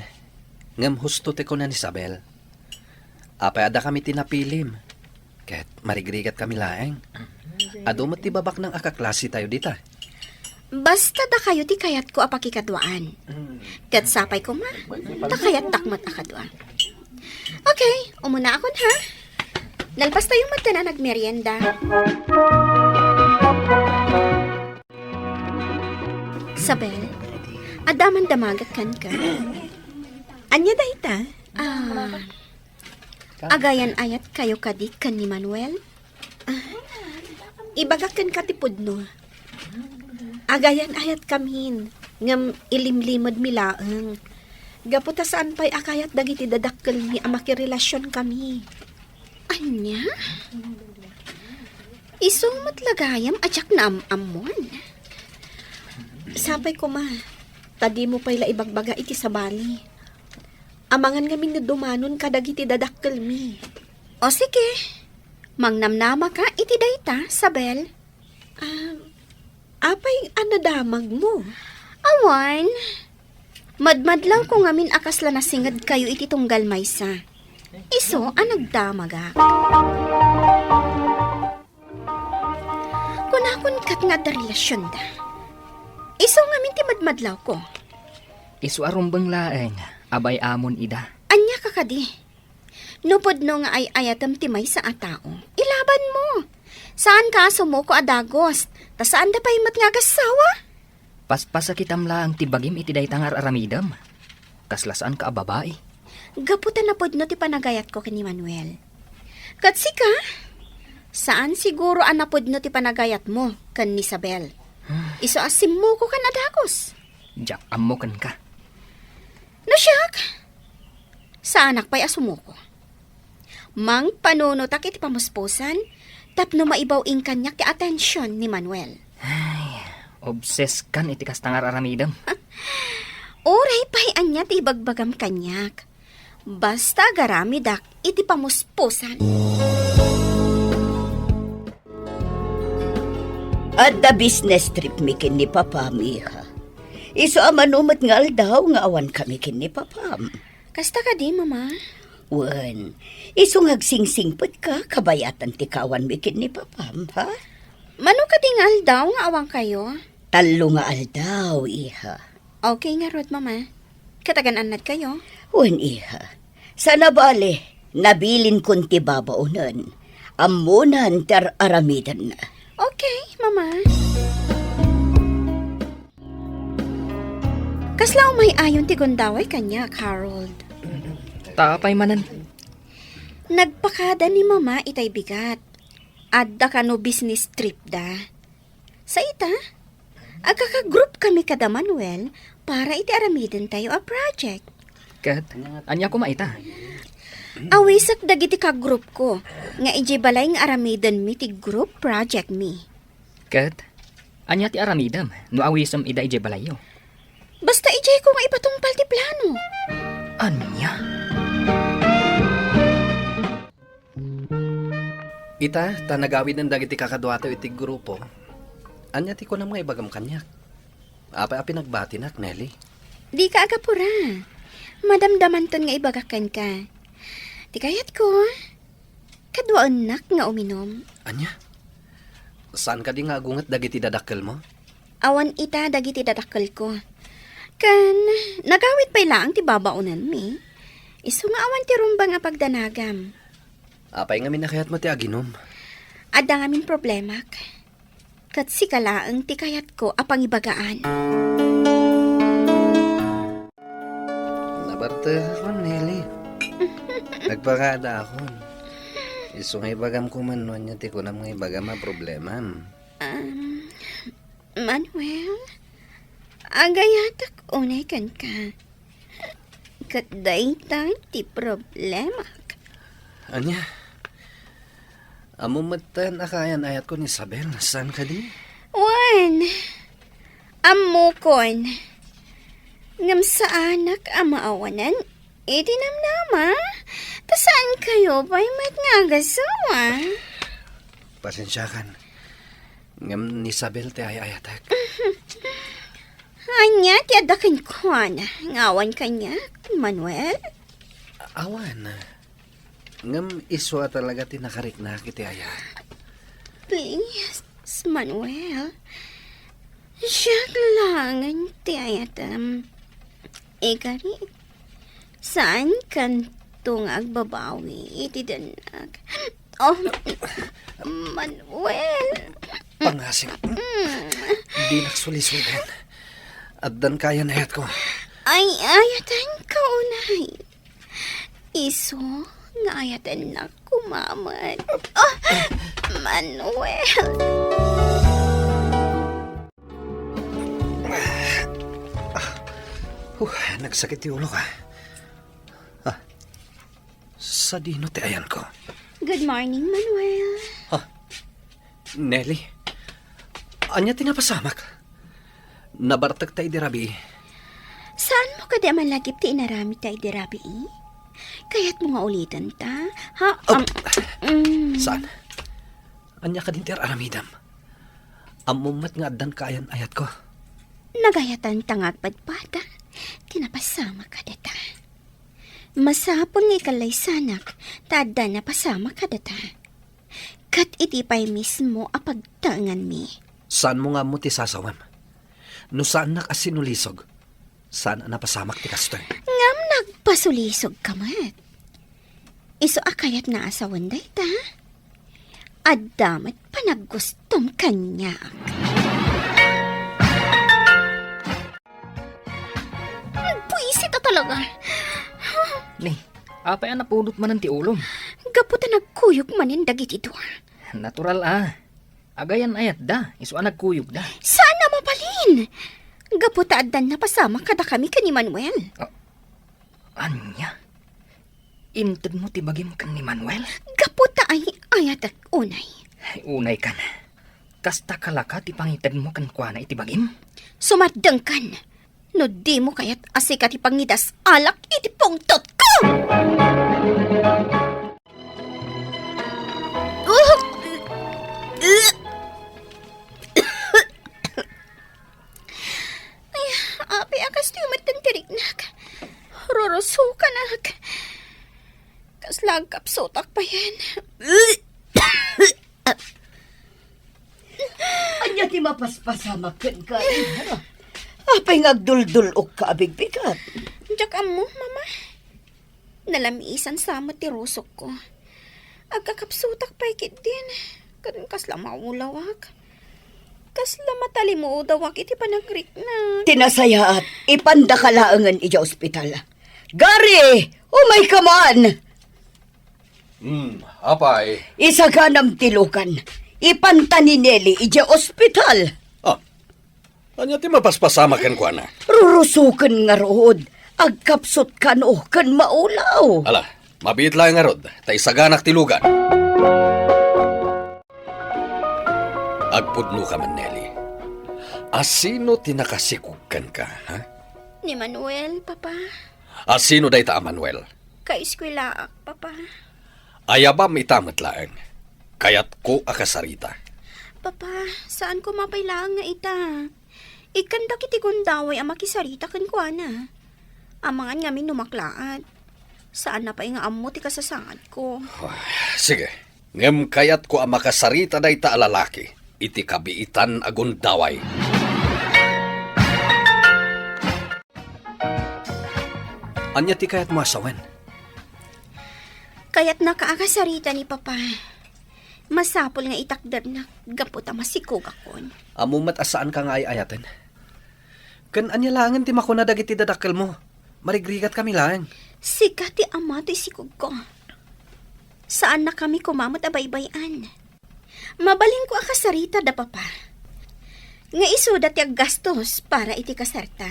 ngem husto ti kuna ni Isabel. Apay a dakami ti napilim, ket marigrigatkami laeng. Adu met ti babaknang a kaklasitayo dita. Basta dakayo ti kayatko a pakikaduaan. Ket sapay koma, ta kayattak met a kadua. Okay, umunaakon ha. Nalpastayo met a nagmerienda. Isabel, adda man damaget kenka. Ania dayta? Ah, agayan-ayatkayo kadi ken ni Manuel? Ah, ibagak kenka ti pudno. Agayan-ayatkamin, ngem ilimlimedmi laeng. Gapu ta saan pay a kayat dagiti dadakkelmi a makirelasionkami. Ania? Isu met la gayam a diak naam-ammon. Sapay koma, a dimo pay la ibagbaga iti sabali. Amangan ngamin no dumanon kadagiti dadakkelmi. O sige, mangnamnamaka iti dayta, Sabel. Ah, apay a nadamagmo? Awan. Madmadlawko ngamin a kasla nasingedkayo iti tunggal maysa. Isu a nagdamagak. Kunakon ket nga adda relasionda. Isu ngamin ti madmadlawko. Isu a rumbeng laeng a bay-amon ida. Ania ka kadi? No pudno nga ay-ayatem ti maysa a tao, ilabanmo. Saanka a sumuko a dagus, ta saanda pay met nga agassawa. Paspasakitam laeng ti bagim iti dayta nga ar-aramidem. Kasla saanka a babai. Gapu ta napudno ti panagayatko ken ni Manuel. Ket sika, saan siguro a napudno ti panagayatmo ken ni Isabel. Isu a simmukokan a dagus. Diak ammo kenka. No siak, saanak pay a sumuko. Mangpanunotak iti pamuspusan tapno maibaw-in kaniak ti atension ni Manuel. Ay, obses kan iti kasta nga ar-aramidem. Uray pay ania ti ibagbagam kaniak. Basta agaramidak iti pamuspusan. Adda business trip mi ken ni Papam, iha. Isu a mano met nga aldaw nga awan kami ken ni Papam. Kasta kadi, Mama? Wen, isu nga agsingsingpet ka, kabayatan ti kaawan mi ken ni Papam, ha? Mano kadi nga aldaw nga awan kayo? Tallo nga aldaw, iha. Okay ngarud, Mama. Ket agan-annad kayo? Wen, iha. Saan a bale, nabilinkon ti babaonen. Ammonan ti ar-aramidenna. Okay, Mama. Kasla umay-ayon ti gundaway kaniak, Harold? Ta apay manen? Nagpakada ni Mama itay bigat. Adda kano business trip da. Sa ita, agkakagroup kami kada Manuel para iti aramidentayo a project. Ket, ania koma ita? Awisek dagiti kagroupko nga idiay balay nga aramidenmi ti group project mi. Ket, ania ti aramidem no awisem ida idiay balayyo? Basta idiayko nga ipatungpal ti plano. Ania? Ita, ta nagawiden dagiti kakaduato iti grupo. Ania ti kunam nga ibagam kaniak? Apay a pinagbatinak, Nelly? Dika agapura. Madamdamanton nga ibagak kenka. Ti kayatko, kaduaennak nga uminom. Ania? Saan kadi nga agunget dagiti dadakkelmo? Awan ita dagiti dadakkelko. Ken, nagawid pay laeng ti babaonenmi. Isu nga awan ti rumbeng a pagdanagam. Apay ngamin a kayatmo ti aginum? Adda ngamin problemak. Ket sika laeng ti kayatko a pangibagaan. Nabartekakon, Nelly. Nagpakadaakon. Isu nga ibagam koma no ania ti kunam nga ibagam a problemam. Um, Manuel, agayatak unay kenka. Ket dayta ti problemak. Ania? Ammom metten a kaayan-ayatko ni Isabel, saan kadi? Wen, ammokon. Ngem saanak a maawanan iti namnama, ta saan kayo pay met nga agasawa. Pasensiakan. Ngem ni Isabel ti ay-ayatek. Ania ti adda kenkuana nga awan kaniak, Manuel? Awan. Ngem isu a talaga ti nakariknak iti ayat. Please, Manuel. Siak laengen ti ayatem. Ikari, saan kanto nga agbabawi iti dennak? Oh, Manuel. Pangasing. Mm. Dinak sulisuden. Addan kaayan-ayatko. Ay, ayatenka unay. Isu nga ayatennak koma met. Oh, Manuel. Huh, nagsakit ti ulok, ah. Ah, sadino ti ayanko? Good morning, Manuel. Ah, Nelly, ania ti napasamak? Nabartekta idi rabii. Saanmo kadi a malagip ti inaramidta idi rabii? Kayatmo nga ulitenta? Ha? Oh, am-, mm. Saan? Ania kadin ti ar-aramidem? Ammom met nga addan kaayan-ayatko. Nagayatanta nga agpadpada ti napasamak kadata. Masapul nga ikallaysanak ta adda napasamak kadata. Ket idi pay mismo a pagtaenganmi. Saanmo nga ammo ti sasawem? No saannak a sinulisog, saan a napasamak ti kastoy. Ngem nagpasulisogka met. Isu a kayatna a sawen dayta, adda met panaggustom kaniak. Buisit a talaga. Ni, apay a napudot manen ti ulom? Gapu ta nagkuyog manen dagiti dua. Natural a. Agayan-ayatda, isu a nagkuyogda. Saan a mabalin? Gapu ta addan napasamak kadakami ken ni Manuel. Ah, ania? Intedmo ti bagim ken ni Manuel? Gapu ta ay-ayatek unay. Ay, unay kan. Kasta kalaka ti pangitedmo kenkuana iti bagim? Sumardengkan. No dimo kayat a sika ti pangidas-alak iti pungtotko! Ay, apay a kastoy met ti riknak. Rurusokanak. Kasla agkapsutak payen. Ania ti mapaspasamak kenka, Ina? Apay nga agduldul-okka a bigbigat? Diak ammo, Mama. Nalamisan sa met ti rusokko. Agkakapsutak pay ketdin, ken kasla maulawak. Kasla matalimudawak iti panagriknak. Ti nasayaat, ipandaka laengen idiay ospital. Gary, umayka man! Hmm, apay. Isaganam ti lukan. Ipanta ni Nelly idiay ospital. Ah, ania ti mapaspasamak kenkuana? Rurusoken ngarud. Agkapsut kano ken maulaw. Ala, mabiit laeng ngarud, ta isaganak ti lukan. Agpudnoka man, Nelly. Asino ti nakasikog kenka, ha? Ni Manuel, Papa. Asino dayta a Manuel? Kaeskuelaak, Papa. Ayabam ita met laeng. Kayatko a kasarita. Papa, saan koma pay laeng nga ita. Ikkan dagiti gundaway a makisarita kenkuana. Amangan ngamin no maklaat. Saanna pay nga ammo ti kasasaadko. Ay, sige. Ngem kayatko a makasarita dayta a lalaki iti kabiitan a gundaway. Ania ti kayatmo a sawen? Kayatnaka a kasarita ni Papa. Masapul nga itakdernak gapu ta masikogakon. Ammom met a saanka nga ay-ayaten. Ken ania laengen ti makuna dagiti dadakkelmo? Marigrigatkami laeng. Sika ti ama toy sikogko. Saannakami koma met a baybay-an. Mabalinko a kasarita da Papa. Nga isuda ti aggastos para iti kasarta.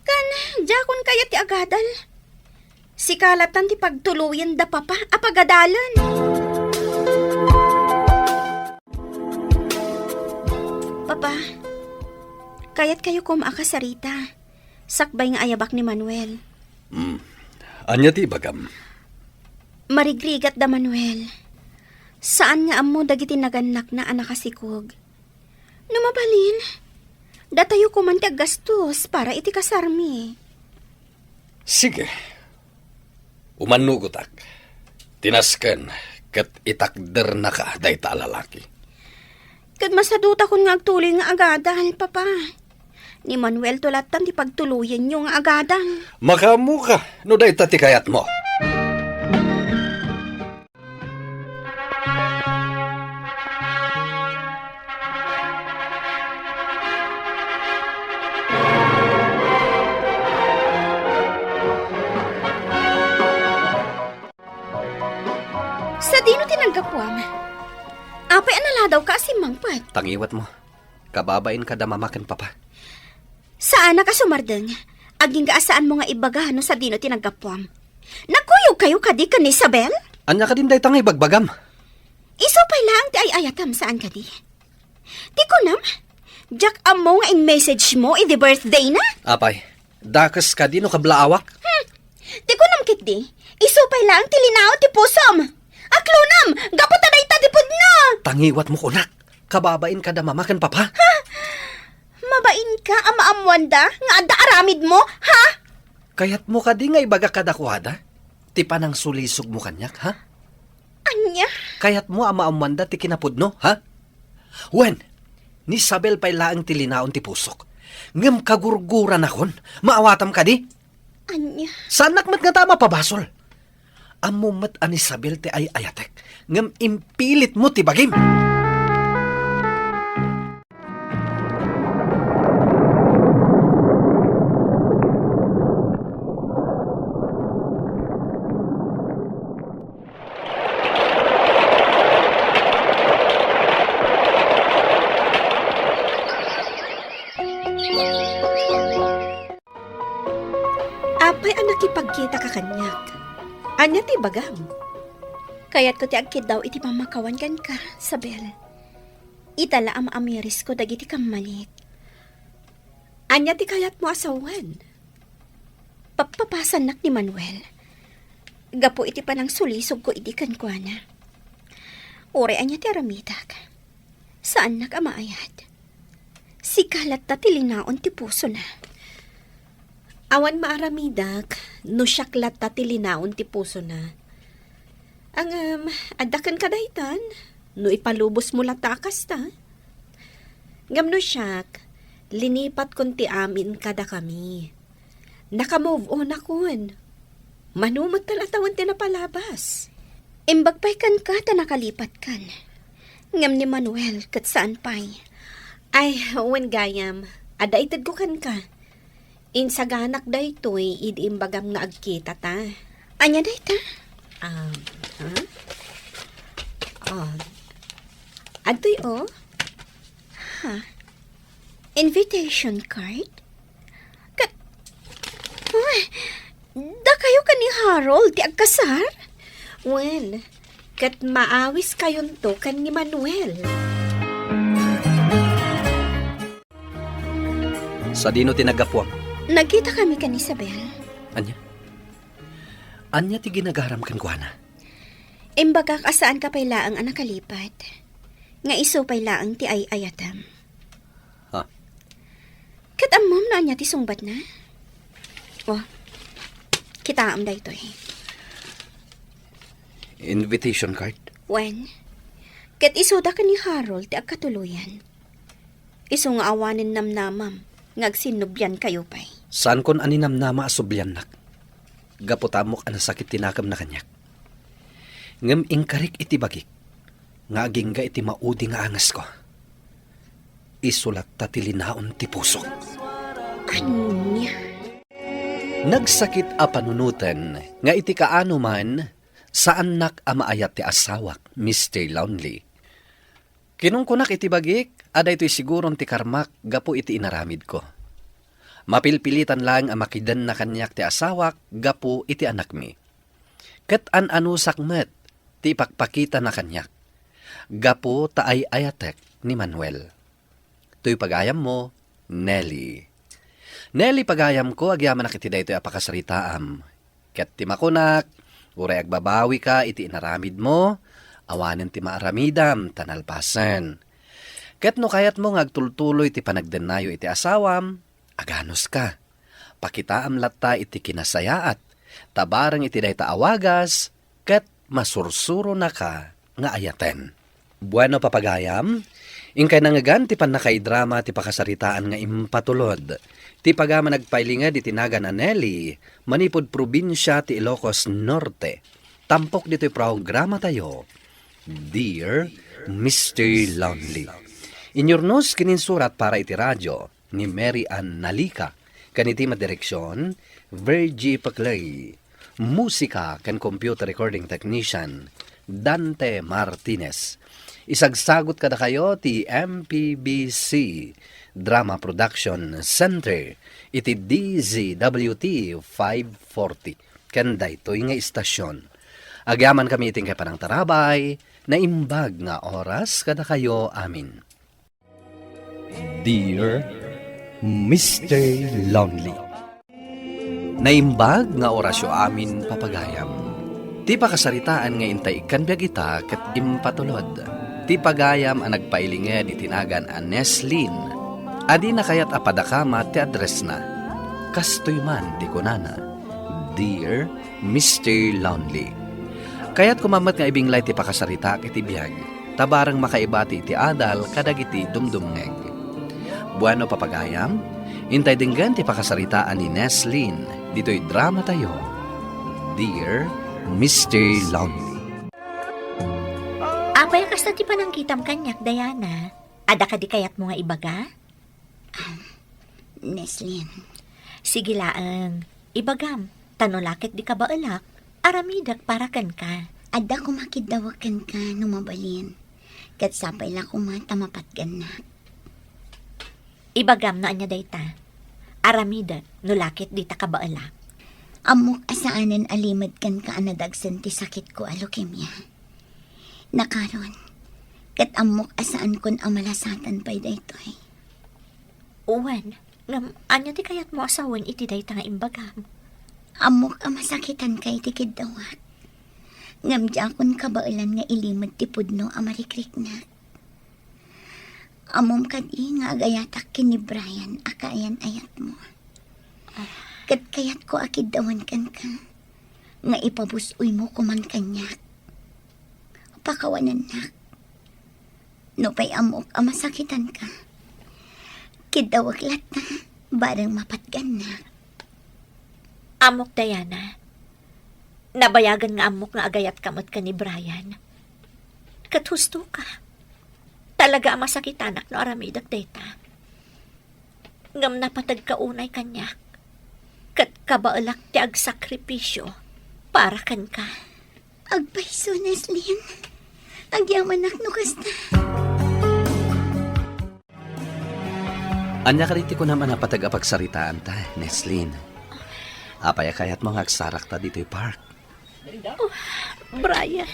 Ken diakon kayat ti agadal. Sika lattan ti pagtuloyen da Papa a pagadalen. Papa, kayatkayo koma a kasarita. Sakbay nga ayabak ni Manuel. Hmm. Ania ti ibagam? Marigrigat da Manuel. Saan nga ammo dagiti nagannakna a nakasikog. No mabalin, datayo koman ti aggastos para iti kasarmi. Sige. Umannugotak. Tinasken ket itakdernaka dayta a lalaki. Ket masadutakon nga agtuloy nga agadal, Papa. Ni Manuel to lattan ti pagtuloyenyo nga agadal. Makaammoka no dayta ti kayatmo. Sadino ti naggapuam? Apay a naladawka a simmangpet? Tangiwatmo. Kababain kada mama ken papa. Saanak a sumardeng. Agingga a saanmo nga ibaga no sadino ti naggapuam. Nagkuyogkayo kadi ken ni Isabel? Ania kadin dayta nga ibagbagam? Isu pay laeng ti ay-ayatam, saan kadi? Ti kunam, diak ammo nga in-message mo idi birthday na? Apay, Dakes kadi no kablaawak? Hmm. Ti kunam ketdi, isu pay laeng ti linaon ti pusom. Aklonam, gapu ta dayta ti pudno. Tangiwatmo kunak, kababain kada mama ken papa? Ha? Mabainka a maammoanda nga adda aramidmo, ha? Kayatmo kadi nga ibagak kadakuada ti panangsulisogmo kaniak, ha? Ania? Kayatmo a maammoanda ti kinapudno, ha? Wen, ni Isabel pay laeng ti linaon ti pusok. Ngem kagurguranakon, maawatam kadi? Ania? Saannak met ngata a mapabasol. Ammom met a ni Isabel ti ay-ayatek, ngem impilitmo ti bagim. Apay a nakipagkitaka kaniak? Ania ti ibagam? Kayatko ti agkiddaw iti pammakawan kenka, Isabel. Ita la a maamirisko dagiti kammanik. Ania ti kayatmo a sawen? Pappapasannak ni Manuel gapu iti panangsulisogko idi kenkuana. Uray ania ti aramidak, saannak a maayat. Sika latta ti linaon ti pusona. Awan maaramidak no siak latta ti linaon ti pusona. Ngem, adda kenka daytan, no ipalubosmo latta a kasta. Ngem no siak, linipatkon ti amin kadakami. Naka-move on akon. Mano met ta la tawen ti napalabas. Imbag pay kenka ta nakalipatkan. Ngem ni Manuel ket saan pay. Ay, wen gayam, adda itedko kenka. Insaganak daytoy idi imbagam nga agkitata. Ania dayta? Ah, ha? Oh. Adtoy, oh. Ha? Invitation card? Ket, ah, dakayo ken ni Harold ti agkasar? Wen, ket maawiskayonto ken ni Manuel. Sadino ti naggapuam? Nagkitakami ken Isabel. Ania? Ania ti ginagaram kenkuana? Imbagak a saanka pay laeng a nakalipat, nga isu pay laeng ti ay-ayatem. Ha? Ket ammom no ania ti sungbatna? Oh, kitaem daytoy. Invitation card? Wen, ket isuda ken ni Harold ti agkatuloyan. Isu nga awanen namnamam nga agsinnobiankayo pay. Saankon a ninamnama a subliannak, gapu ta ammok a nasakit ti nakemna kaniak. Ngem inkarik iti bagik nga agingga iti maudi nga angesko. Isu latta ti linaon ti pusok. Ania? Nagsakit a panunoten nga iti kaano man, saannak a maayat ti asawak, Mister Lonely. Kinunkunak iti bagik a daytoy siguron ti karmak gapu iti inaramidko. Mapilpilitan laeng a makidenna kaniak ti asawak gapu iti anakmi. Ket an-anusak met ti ipakpakitana kaniak gapu ta ay-ayatek ni Manuel. Toy pagayammo, Nelly. Nelly, pagayamko, agyamanak iti daytoy a pakasaritaam. Ket ti makunak, uray agbabawika iti inaramidmo, awanen ti maaramidam ta nalpasen. Ket no kayatmo nga agtultuloy ti panagdennayo iti asawam, aganuska. Pakitaam latta iti kinasayaat, ta bareng iti dayta a wagas, ket masursuronaka nga ayaten. Bueno, papagayam, inkay nangngegan ti pannakaidrama ti pakasaritaan nga impatulod ti pagayam a nagpailinged iti nagan a Nelly manipud probinsia ti Ilocos Norte, tampok ditoy programatayo, Dear Mister Lonely. Inyurnos ken insurat para iti radio ni Mary Ann Nalica, ken iti madireksion, Virgie Paclay. Musika ken computer recording technician, Dante Martinez. Isagsagut kadakayo ti M P B C Drama Production Center iti D Z W T five forty ken daytoy nga istasion. Agyamankami iti inkay panangtarabay, naimbag nga oras kadakayo amin. Dear Mister Lonely. Naimbag nga orasyo amin, papagayam. Ti pakasaritaan nga intay ikkan biag ita ket impatulod. Ti pagayam a nagpailinged iti nagan a Neslin, a dina kayat a padakama ti addressna. Kastoy man ti kunana, "Dear Mister Lonely." Kayat koma met nga ibinglay ti pakasaritaak iti biag, ta bareng makaibati iti adal kadagiti dumdumngeg. Bueno, papagayam, intay denggen ti pakasaritaan ni Neslin ditoy drama tayo, Dear Mister Lonely. Apay a kasta ti panangkitam kaniak, Diana? Adda kadi kayatmo nga ibaga? Neslin. Sige laeng, ibagam, ta no la ket dika baelak, aramidek para kenka. Adda koma kiddawek kenka no mabalin. Ket sapay la koma ta mapatgannak. Ibagam no ania dayta. Aramidek no la ket dita kabaelak. Ammok a saanen a limed kenka a nadagsen ti sakitko a leukemia. Nakaron, ket ammok a saankon a malasatan pay daytoy. Wen, ngem ania ti kayatmo a sawen iti dayta nga imbagam? Ammok a masakitanka iti kiddawak. Ngem diakon kabaelan nga ilimed ti pudno a marikriknak. Ammom kadi nga agayatak ken ni Brian a kaayan-ayatmo. Ket kayatko a kiddawen kenka nga ipabus-oymo koman kaniak. Pakawanennak. Nupay ammok a masakitanka, kiddawek latta, bareng mapatgannak. Ammok, Diana. Nabayagen nga ammok nga agayatka met ken ni Brian. Ket hustoka. Talaga a masakitanak no aramidek dayta. Ngem napategka unay kaniak, ket kabaelak ti agsakripisio para kenka. Agpayso, Neslin. Agyamanak no kasta. Ania kadi ti kunam a napateg a pagsaritaanta, Neslin? Apay a kayatmo nga agsarakta ditoy park? Oh, Brian,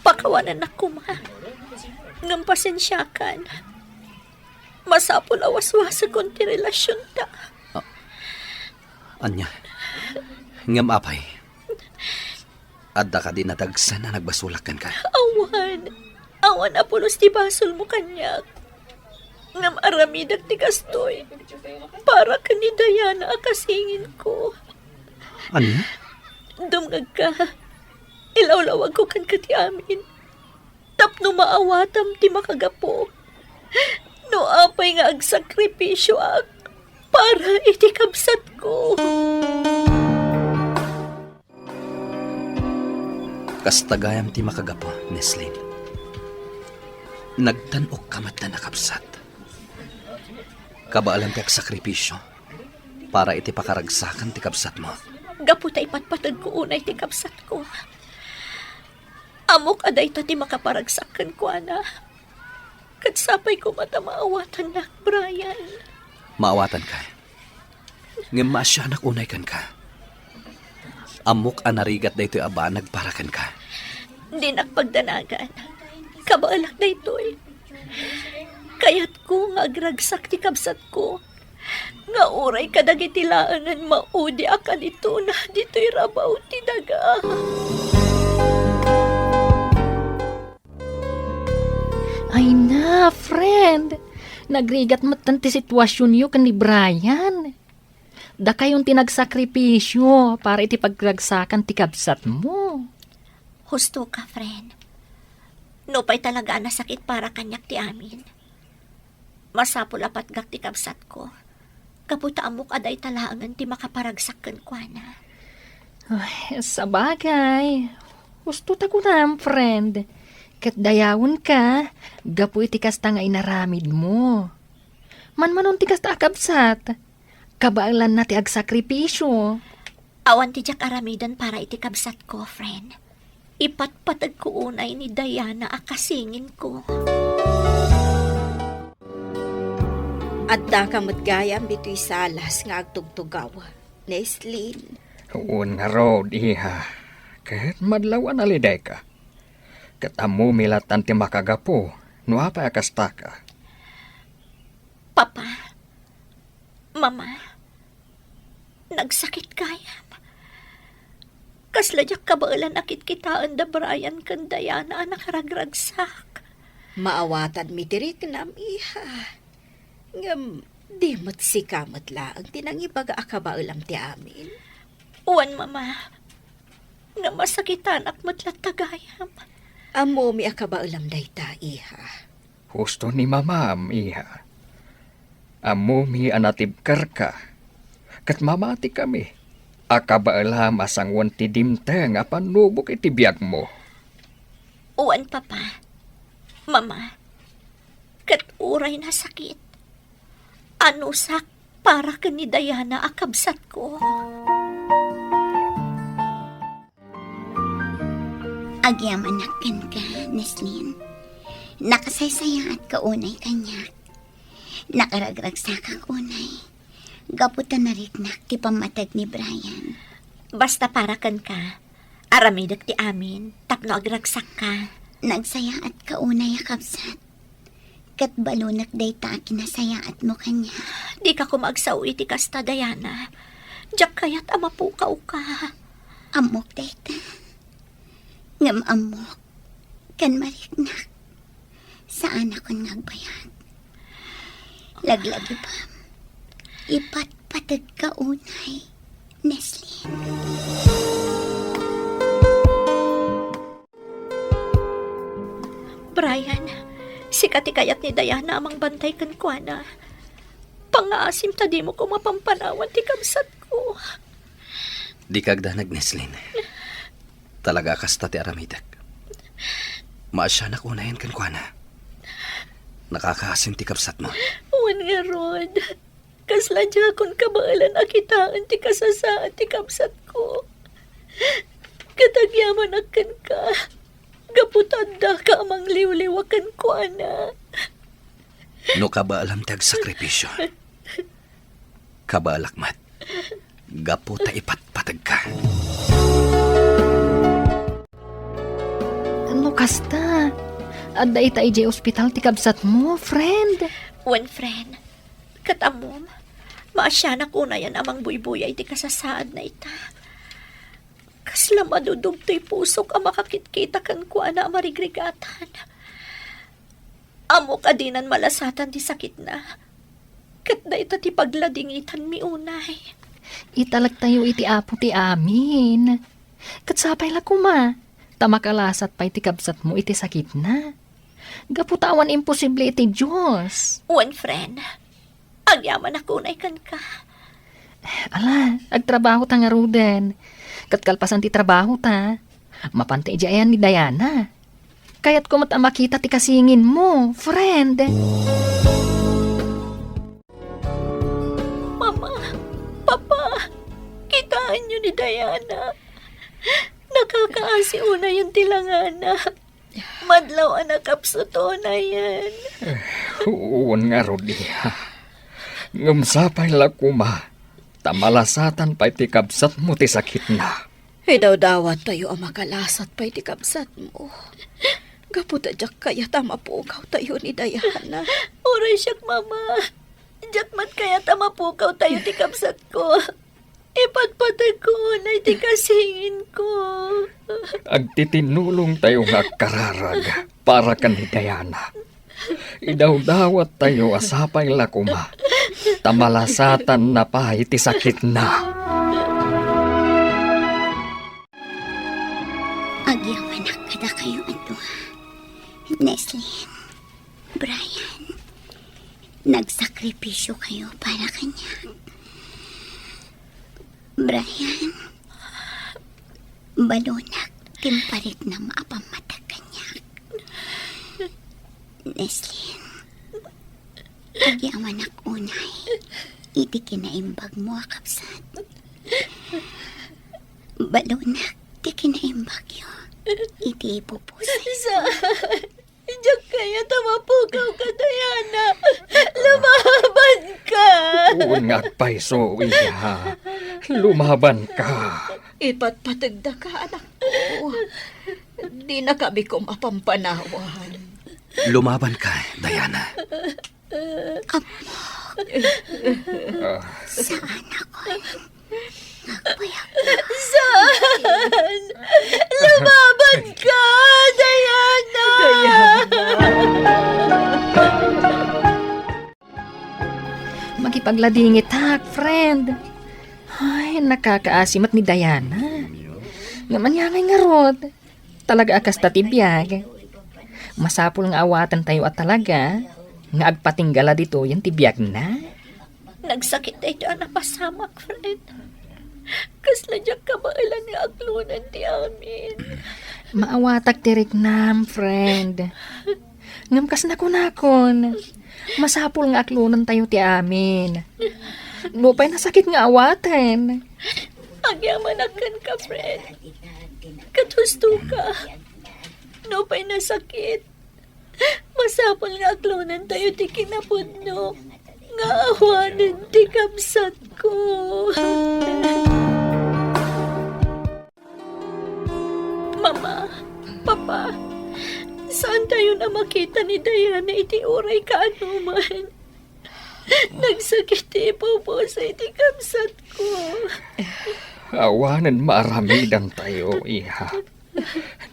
pakawanennak koma. Ngem pasensiakan. Masapul a waswasekon ti relasionta. Ah, ania? Ngem apay? Adda kadi nadagsen a nagbasolak kenka? Awan. Awan a pulos ti basolmo kaniak. Ngem aramidek ti kastoy para ken ni Diana a kasinginko. Ania? Dumngegka. Ilawlawagko kenka ti amin tapno maawatam ti makagapu. No apay nga agsakripisioak para iti kabsatko. Kasta gayam ti makagapu, Neslin. Nagtan-okka met a nakabsat. Kabaelan ti agsakripisio para iti pakaragsakan ti kabsatmo. Gapu ta ipatpategko unay ti kabsatko, ammok a dayta ti makaparagsak kenkuana. Ket sapay koma ta maawatannak, Brian. Maawatanka. Ngem maasianak unay kenka. Ammok a narigat daytoy a banag para kenka. Dinak pagdanagan. Kabaelak daytoy. Kayatko nga agragsak ti kabsatko nga uray kadagiti laengen maudi a kanitona ditoy rabaw ti daga. Ay na, friend! Nagrigat metten ti situasionyo ken ni Brian. Dakayon ti nagsakripisio para iti pagragsakan ti kabsatmo. Husto ka, friend. Nupay talaga a nasakit para kaniak ti amin, masapul a patgak ti kabsatko, gapu ta ammok a dayta laengen ti makaparagsak kenkuana. Ay, sabagay. Husto ta kunam, friend. Ket dayawenka, gapu iti kasta nga inaramidmo. Manmanon ti kasta a kabsat, kabaelanna ti agsakripisio. Awan ti diak aramiden para iti kabsatko, friend. Ipatpategko unay ni Diana a kasinginko. Addaka met gayam ditoy salas nga agtugtugaw, Neslin. Wen ngarud, iha, ket madlaw a nalidayka. Ket ammomi lattan ti makagapu no apay a kastaka. Papa, Mama, Nagsakit gayam. Kasla diak kabaelan a kitkitaen da Brian ken Diana a nakaragragsak. Maawatanmi ti riknam, iha. Ngem di met sika met laeng ti nangibaga a kabaelam ti amin. Wen, Mama. Ngem masakitanak met latta gayam. Ammomi a kabaelam dayta, iha. Husto ni Mamam, iha. Ammomi a natibkerka, ket mamatikami a kabaelam a sanguen ti dimteng a pannubok iti biagmo. Wen, Papa, Mama, ket uray nasakit, anusak para ken ni Diana a kabsatko. Agyamanak kenka, Neslin. Nakasaysayaatka unay kaniak. Nakaragragsakak unay gapu ta nariknak ti pammateg ni Brian. Basta para kenka, aramidek ti amin tapno agragsakka. Nagsayaatka unay a kabsat. Ket balonek dayta a kinasayaatmo kaniak. Dika koma agsao iti kasta, Diana. Diak kayat a mapukawka. Ammok dayta. Ngem ammok, ken mariknak, saanakon nga agbayag. Laglagipem, ipatpategka unay, Neslin. Brian, sika ti kayat ni Diana a mangbantay kenkuana. Pangngaasim ta dimo koma pampanawan ti kabsatko. Dika agdanag, Neslin. Talaga a kasta ti aramidek. Maasianak unayen kenkuana. Nakakaasim ti kabsatmo. Wen ngarud, kasla diakon kabaelan a kitaen ti kasasaad ti kabsatko. Ket agyamanak kenka, gapu ta addaka a mangliwliwa kenkuana. No kabaelam ti agsakripisio, kabaelak met gapu ta ipatpategka. No kasta, adda ita idiay ospital ti kabsatmo, friend. Wen, friend. Ket ammom, maasianak unayen a mangbuybuya iti kasasaadna ita. Kasla madudugtoy pusok a makakitkita kenkuana a marigrigatan. Ammok a dinan malasatan ti sakitna, ket dayta ti pagladingitanmi unay. Italektayo iti Apo ti amin. Ket sapay la koma, ta makalasat pay ti kabsatmo iti sakitna. Gapu ta awan imposible iti Dios. Wen, friend. Agyamanak unay kenka. Ala, agtrabahota ngaruden. Ket kalpasan ti trabahota, mapanta idiay ayan ni Diana. Kayatko met a makita ti kasinginmo, friend. Mama, Papa, kitaenyo ni Diana. Nakakaasi unayen ti langana. Madlaw a nakapsut unayen. Wen ngarud, iha. Ngem sapay la koma, ta malasatan pay ti kabsatmo ti sakitna. Idawdawattayo a makalasat pay ti kabsatmo. Gapu ta diak kayat a mapukawtayo ni Diana. Uray siak, Mama. Diak met kayat a mapukawtayo ti kabsatko. Ipatpategko unay ti kasinginko. Agtitinnulongtayo nga agkararag para ken ni Diana. Idawdawattayo a sapay la koma, ta malasatanna pay ti sakitna. Agyamanak kadakayo a dua, Neslin, Brian. Nagsakripisyo kayo para kaniak. Brian, balonak ti impariknam a pammateg kaniak. Neslin, agyamanak unay iti kinaimbagmo a kabsat. Balonak ti kinaimbagyo iti ipupusay. Sa-, Diak kayat a mapukawka, Diana. Lumabanka! Wen nga agpayso, iha. Lumabanka. Ipatpategdaka, anakko. Dinakami koma pampanawan. Lumabanka, Diana. Ammok. Ah. Saanakon Saan? Lumaban ka, Diana! Diana! Makipagladingitak, friend. Ay, nakakaasi met ni Diana. Ngem ania ngay ngarud? Talaga a kasta ti biag. Masapul nga awatentayo a talaga nga agpatinggala ditoyen ti biagna. Nagsakit daytoy a napasamak, friend. Kasla diak kabaelan nga aklonen ti amin. Maawatak ti riknam, friend. Ngem kas nakunakon, masapul nga aklonentayo ti amin. Nupay nasakit nga awaten. Agyamanak kenka, friend. Ket hustoka. Nupay nasakit, masapul nga aklonentayo ti kinapudno nga awanen ti kabsatko. Mama, Papa, saantayon a makita ni Diana iti uray kaanoman. Nagsakit ti ipupuso iti kabsatko. Awanen maaramidantayo, iha.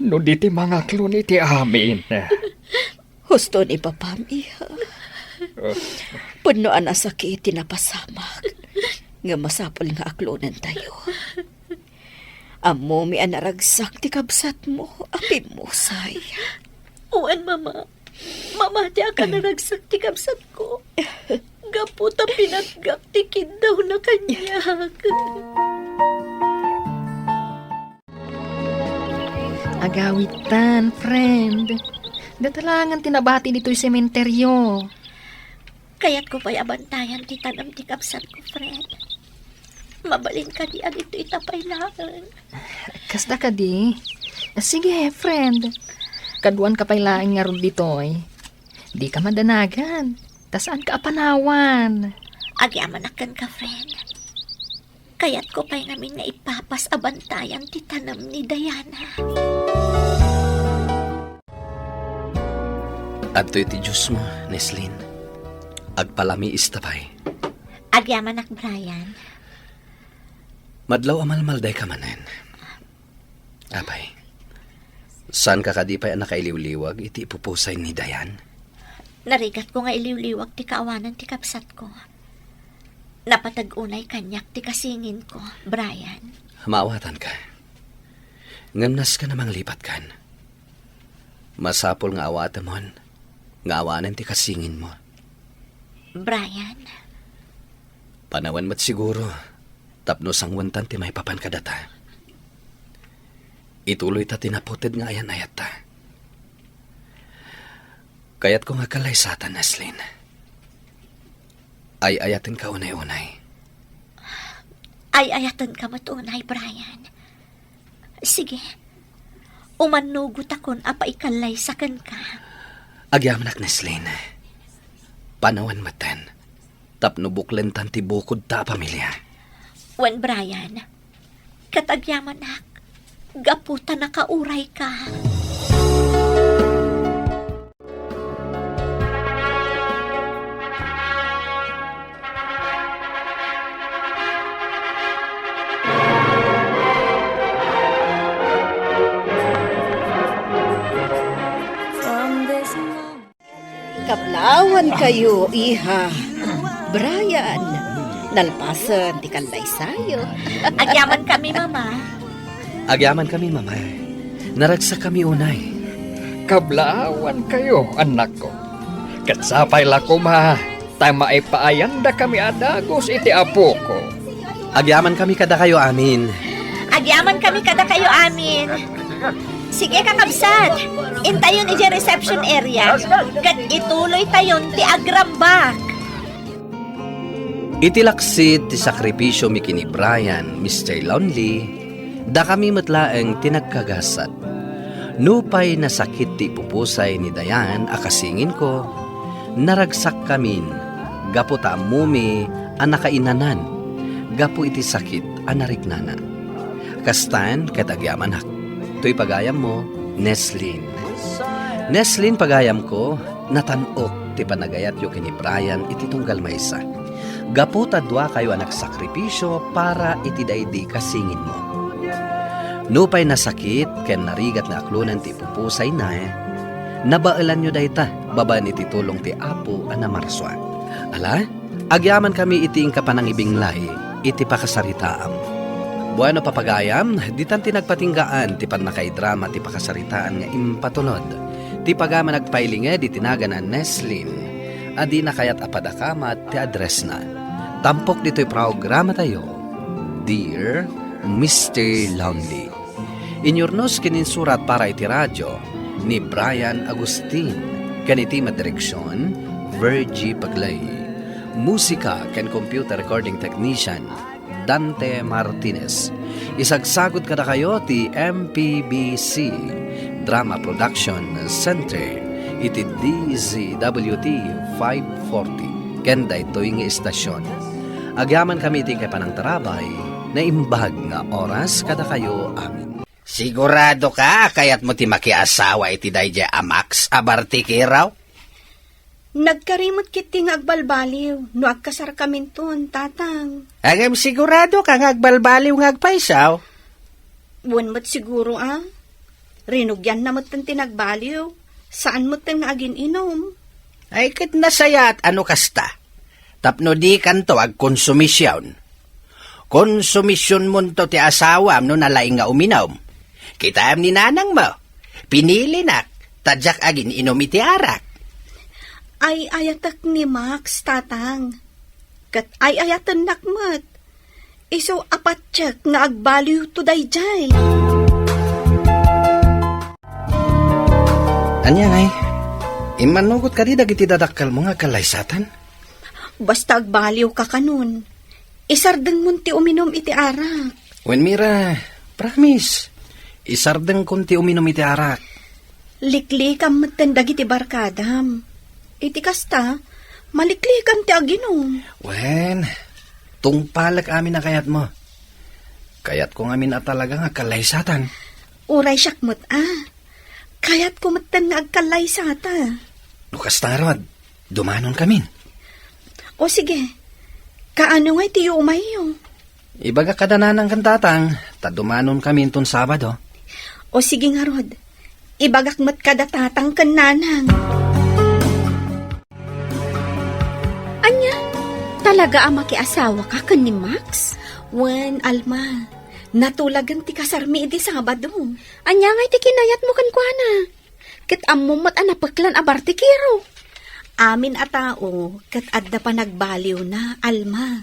No di ti mangaklon iti amin. Husto ni papam, iha. Pudno a nasakit ti napasamak. Nga masapul nga aklonentayo. Ammomi a naragsak ti kabsatmo a pimmusay. Wen, Mama. Mamatiak a naragsak ti kabsatko. Gapu ta pinatgak ti kiddawna kaniak. Agawidtan, friend. Datalangen ti nabati ditoy sementeryo. Kayatko pay a bantayan ti tanem ti kabsatko, friend. Mabalin kadi a ditoy ta pay laeng? Kasta kadi? Sige, friend. Kaduanka pay laeng ngarud ditoy. Dika madanagan. Ta saanka a panawan. Agyamanak kenka, friend. Kayatko pay ngamin nga ipapas a bantayan ti tanem ni Diana. Adtoy ti juice mo, Neslin. Agpalamiista pay. Agyamanak, Brian. Madlaw a malmaldayka manen. Apay, saanka kadi pay a nakailiwliwag iti ipupusay ni Diane? Narigatko nga iliwliwag ti kaawanan ti kabsatko. Napateg unay kaniak ti kasinginko, Brian. Maawatanka. Ngem nasken a manglipatkan. Masapul nga awatemon nga awanen ti kasinginmo. Brian. Panawen met siguro tapno sangwentan ti maipapan kadata. Ituloyta ti naputed nga ayan-ayatta. Kayatko nga kallaysatan, Neslin. Ay-ayatenka unay-unay. Ay-ayatenka met unay, Brian. Sige. Umannugotakon a paikallaysa kenka. Agyamanak, Neslin. Panawen metten tapno buklentan ti bukodta a pamilia. Wen, Brian, ket agyamanak gapu ta nakaurayka. Kablawankayo, iha. Brian, nalpasen ti kallaysayo. Agyamankami, Mama. Agyamankami, Mama. Naragsakami unay. Kablawankayo, annakko. Ket sapay la koma ta maipaayandakami a dagus iti apoko. Agyamankami kadakayo amin. Agyamankami kadakayo amin. Sige, kakabsat, intayon idiay reception area, ket ituloytayon ti agrambak. Iti laksid ti sakripisyomi ken ni Brian, Mister Lonely, dakami met laeng ti nagkagasat. Nupay nasakit ti ipupusay ni Diane a kasinginko, naragsakkamin gapu ta ammomi a nakainanan gapu iti sakit a nariknana. Kastan ket agyamanak. Toy pagayammo, Neslin. Neslin, pagayamko, natan-ok ti panagayatyo ken ni Brian iti tunggal maysa. Gapu ta duakayo a nagsakripisio para iti daydi kasinginmo. Nupay nasakit ken narigat nga aklonen ti ipupusayna, nabaelanyo dayta babaen iti tulong ti Apo a namarsua. Ala, agyamankami iti inka panangibinglay iti pakasaritaam. Bueno, papagayam, ditan ti nagpatinggaan ti pannakaidrama ti pakasaritaan nga impatulod ti pagama nagpailinged iti nagan a Neslin a dina kayat a padakamat ti addressna. Tampok ditoy programatayo, Dear Mister Lonely. Inyurnos ken insurat para iti radio ni Brian Agustin, ken iti madireksion, Virgie Paglay. Musika ken computer recording technician, Dante Martinez. Isagsagut kadakayo ti M P B C Drama Production Center iti D Z W T five forty ken daytoy nga istasyon. Agyamankami iti panangtarabay, naimbag nga oras kadakayo amin. Sigurado ka a kayatmo ti makiasawa iti daydiay a Max a bartikero? Nagkari met ketdi nga agbalbaliw no agkasarkaminton, Tatang. Ngem sigurado ka nga agbalbaliw nga agpayso? Wen met siguro a. Rinugianna metten ti nagbaliw. Saan metten nga agin-inom. Ay, ket nasayaat a no kasta. Tapno dikanto agkonsumision. Konsumisionmonto ti asawam no nalaing nga uminom. Kitaem ni nanangmo, pinilinak ta diak agin-inom iti arak. Ay-ayatek ni Max, Tatang. Ket ay-ayatennak met. Isu a patiek nga agbaliwto daydiay. Ania ngay? Immanugot kadi dagiti dadakkelmo nga agkallaysatan? Basta agbaliwka kanon, isardengmon ti uminum iti arak. Wen, Mira, promise, isardengkon ti uminum iti arak. Liklikam metten dagiti barkadam. Iti kasta, maliklikam ti aginum. Wen, tungpalek amin a kayatmo. Kayatko ngamin a talaga nga agkallaysatan. Uray siak met a. Kayatko metten nga agkallaysata. No kasta ngarud, dumanonkamin. O sige, kaano ngay ti yumayyo? Ibagak kada nanang ken tatang, ta dumanonkamin ton Sabado. O sige ngarud, ibagak met kada tatang ken nanang. Ania? Talaga a makiasawaka ken ni Max? Wen, Alma, natulagen ti kasarmi idi Sabado. Ania ngay ti kinayatmo kenkuana? Ket ammom met a napeklan a bartikero. Amin a tao ket adda panagbaliwna, Alma.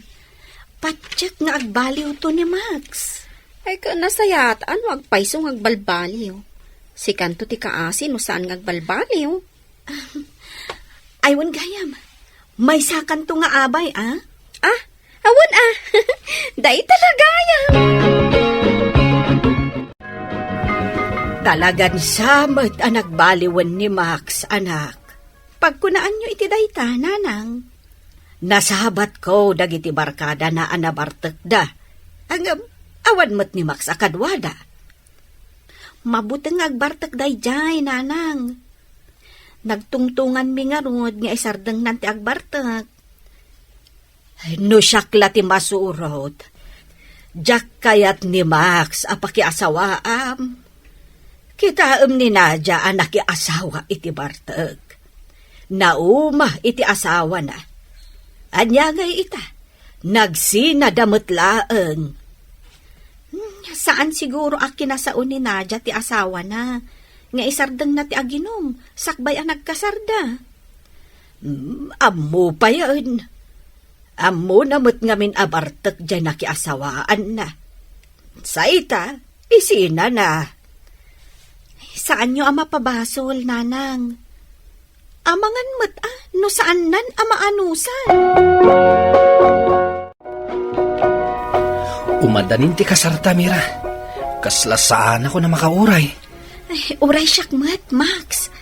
Patiek nga agbaliwto ni Max. Ay, ket nasayaat a no agpayso nga agbalbaliw. Sikanto ti kaasi no saan nga agbalbaliw. Ay, wen gayam. Maysakanto nga abay, a? Ah, awan, a. Dayta la gayam. Talagan sa met a nagbaliwen ni Max, anak. Pagkunaanyo iti dayta, nanang. Nasabatko dagiti barkadana a nabartekda. Ngem, awan met ni Max a kaduada. Mabuteng nga agbartek daydiay, nanang. Nagtungtonganmi ngarud nga isardengnan ti agbartek. No siak la ti masurot, diak kayat ni Max a pakiasawaam. Kitaem ni Nadia a nakiasawa iti bartek. Nauma iti asawana. Ania ngay ita? Nagsinada met laeng. Hmm, saan siguro a kinasao ni Nadia ti asawana nga isardengna ti aginum sakbay a nagkasarda. Hmm, ammo payen. Ammona met ngamin a bartek diay nakiasawaanna. Sa ita, isinana. Saanyo a mapabasol, nanang. Amangan met a no saannan a maanusan. Umadanin ti kasarta, Mira. Kasla saanakon a makauray. Ay, uray siak met, Max.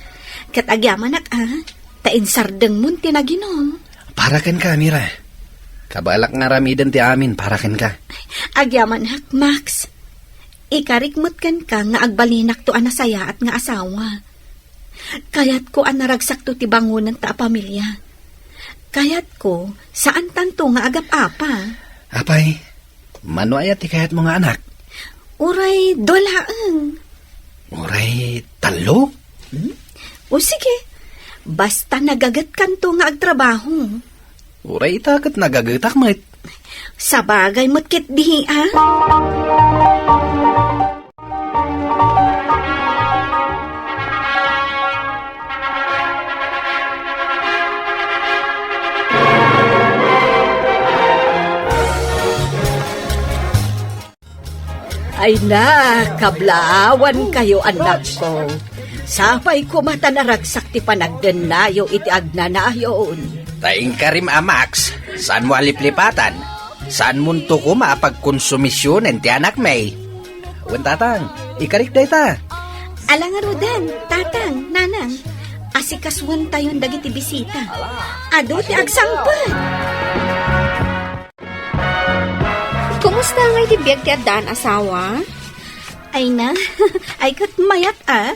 Ket agyamanak a, ta insardengmon ti naginum. Para kenka, Mira. Kabaelak nga aramiden ti amin para kenka. Agyamanak, Max. Ikarik met kenka nga agbalinakto a nasayaat nga asawa. Kayatko a naragsakto ti bangonanta a pamilia. Kayatko, saantanto nga agap-apa. Apay, mano aya ti kayatmo nga anak? Uray dua laeng. Uray tallo? Hmm? O sige, basta nagagetkanto nga agtrabaho. Uray ita ket nagagetak met. Sabagay met ketdi, a. Ay na, kablaawankayo, annakko. Sapay koma ta naragsak ti panagdennayo iti agnanayon. Ta inkarim a Max, saanmo a liplipatan? Saanmonto koma a pagkonsumisionen ti anakmi? Wen, tatang, ikarik dayta. Ala ngaruden, tatang, nanang, asikasuentayon dagiti bisita. Adu ti agsangpet. Kumusta ngay ti biag ti addaan, asawa? Ay na, ay ket mayat a.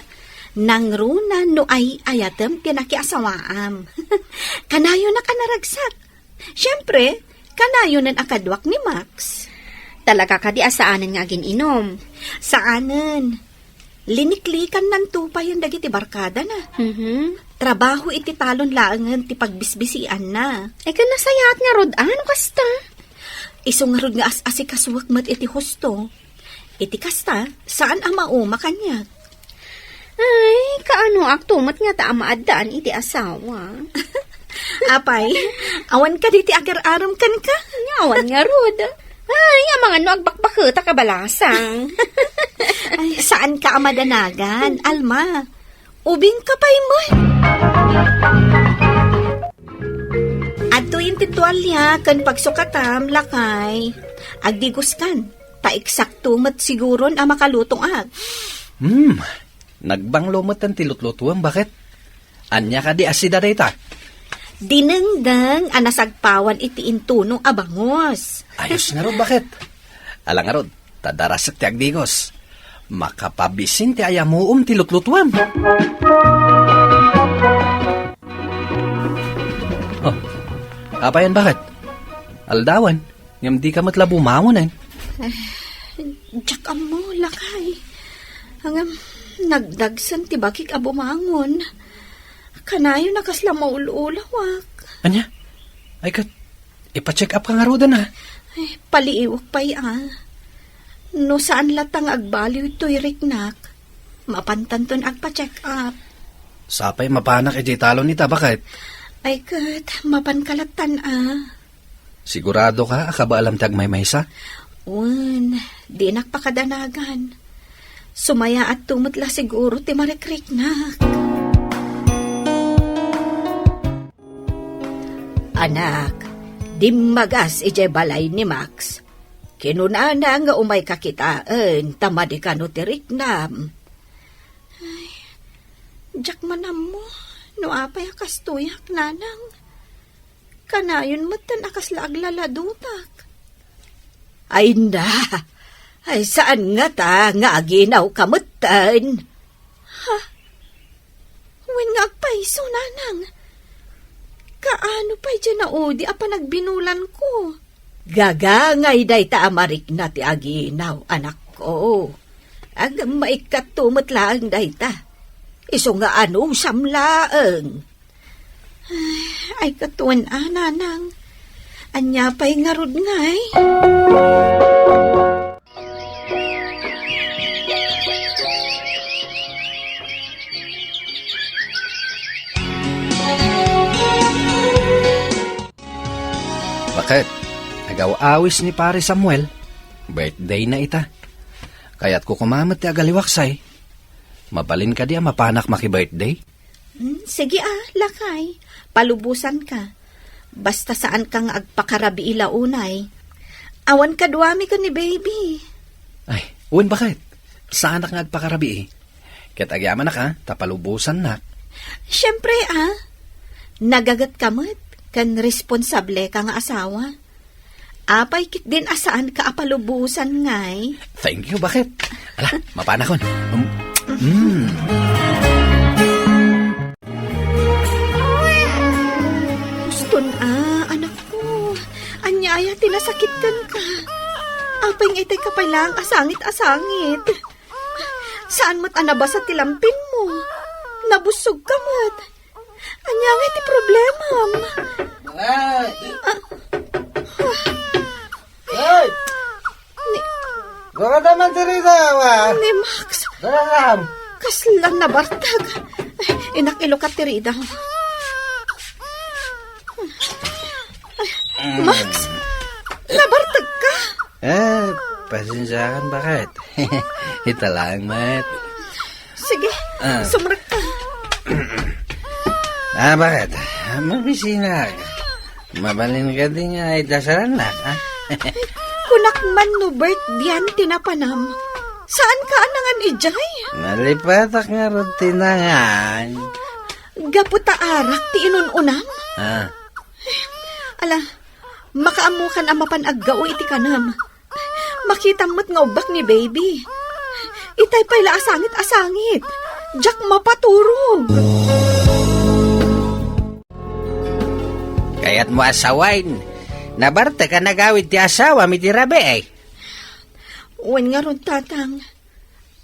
Nangruna no ay-ayatem ti nakiasawaam. Kanayonak a naragsak. Siempre, kanayonen a kaduak ni Max. Talaga kadi a saanen nga agin-inom? Saanen. Liniklikannanto payen dagiti barkadana. Mhm. Trabaho iti talon laengen ti pagbisbisianna. Ay, ken nasayaat ngarud, a, no kasta? Isu ngarud nga as-asikasuak met iti husto. Iti kasta, saan a mauma kaniak. Ay, kaanoakto met ngata a maaddaan iti asawa. Apay, awan kadi ti agar-arom kenka? Awan ngarud. Ay, amangan no agbakbaketak a balasang. Ay, saanka a madanagan, Alma. Ubingka pay met. Adtoyen ti tualia ken pagsukatam, lakay. Agdigoskan, ta eksakto met siguron a makalutoak. Hmm, nagbanglo met ti lutlutuem, baket? Ania kadi a sida dayta? Dinengdeng a nasagpawan iti intuno a bangus. Ayos ngarud, baket? Ala ngarud, ta darasek ti agdigos. Makapabisin ti ayamuom ti lutlutuem. Oh, apayen, baket? Aldawen, ngem dika met la bumangon, eh. Diak ammo, lakay. Ngem, nagdagsen ti bagik a bumangon. Kanayon a kasla maul-ulawak. Ania? Ay, ket, ipa-check up ka ngaruden, a. Ay, paliiwak pay, a. No saan latta nga agbaliw toy riknak, mapantanton agpa-check up. Sapay mapanak iti talon ita, baket? Ay, ket, mapanka lattan, a. Sigurado ka a kabaalam ti agmaymaysa? Wen, dinak pakadanagan. Sumayaatto met la siguro ti marikriknak. Anak, dimmagas idiay balay ni Max. Kinunana nga umayka kitaen ta madi kano ti riknam. Ay, diak man ammo no apay a kastoyak, nanang. Kanayon metten a kasla aglaladutak. Ay na! Ay, saan ngata nga aginawka metten? Ha? Wen nga agpayso, nanang. Kaano pay diay naudi a panagbinulanko? Gagangay dayta a marikna ti aginaw, anakko. Agmammaikkato met laeng dayta. Isu nga anusam laeng. Ay, katuen a, nanang. Ania pay ngarud ngay? Baket, agaw-awis ni Pare Samuel, birthday na ita. Kayatko koma met ti agaliwaksay. Mabalin kadi a mapanak maki-birthday? Hmm, sige a, lakay. Palubosanka. Basta saanka nga agpakarabii la unay. Awan kaduami ken ni baby. Ay, wen, baket? Saanak nga agpakarabii. Ket agyamanak a, ta palubosannak. Siempre a. Nagagetka met, ken responsableka nga asawa. Apay ketdin a saanka a palubosan ngay? Thank you, baket? Ala, mapanakon. Um, mm. Uston a, Ti nasakit kenka. Apay nga itay ka pay laeng a sangit a sangit. Saan met a nabasa ti lampinmo. Nabussog ka met. Ania nga ti problemam? Ay! Ah. Ay! Ni Gurada man diri, dawa. Ni Max. Daram. Kasla nabartag. Ay, inak, ilukat ti ridaw. Max, nabartag ka? Eh, pasensiakan, baket. Ita laeng met. Sige, Ah. sumrek ka. Ah, baket? Mabisinak. Mabalin kadi nga idasalannak, ha? Kunak man no birthday-an ti napanam. Saan ka a nangan idiay? Nalipatak ngarud ti nangan. Gapu ta arak ti inun-unam? Ah. Ala, makaammokan a mapan aggao iti kanam. Makitam met nga ubbak ni baby. Itay pay la a sangit a sangit. Diak mapaturog. Kayatmo a sawen, nabartek a nagawid ti asawam iti rabii? Wen ngarud, tatang.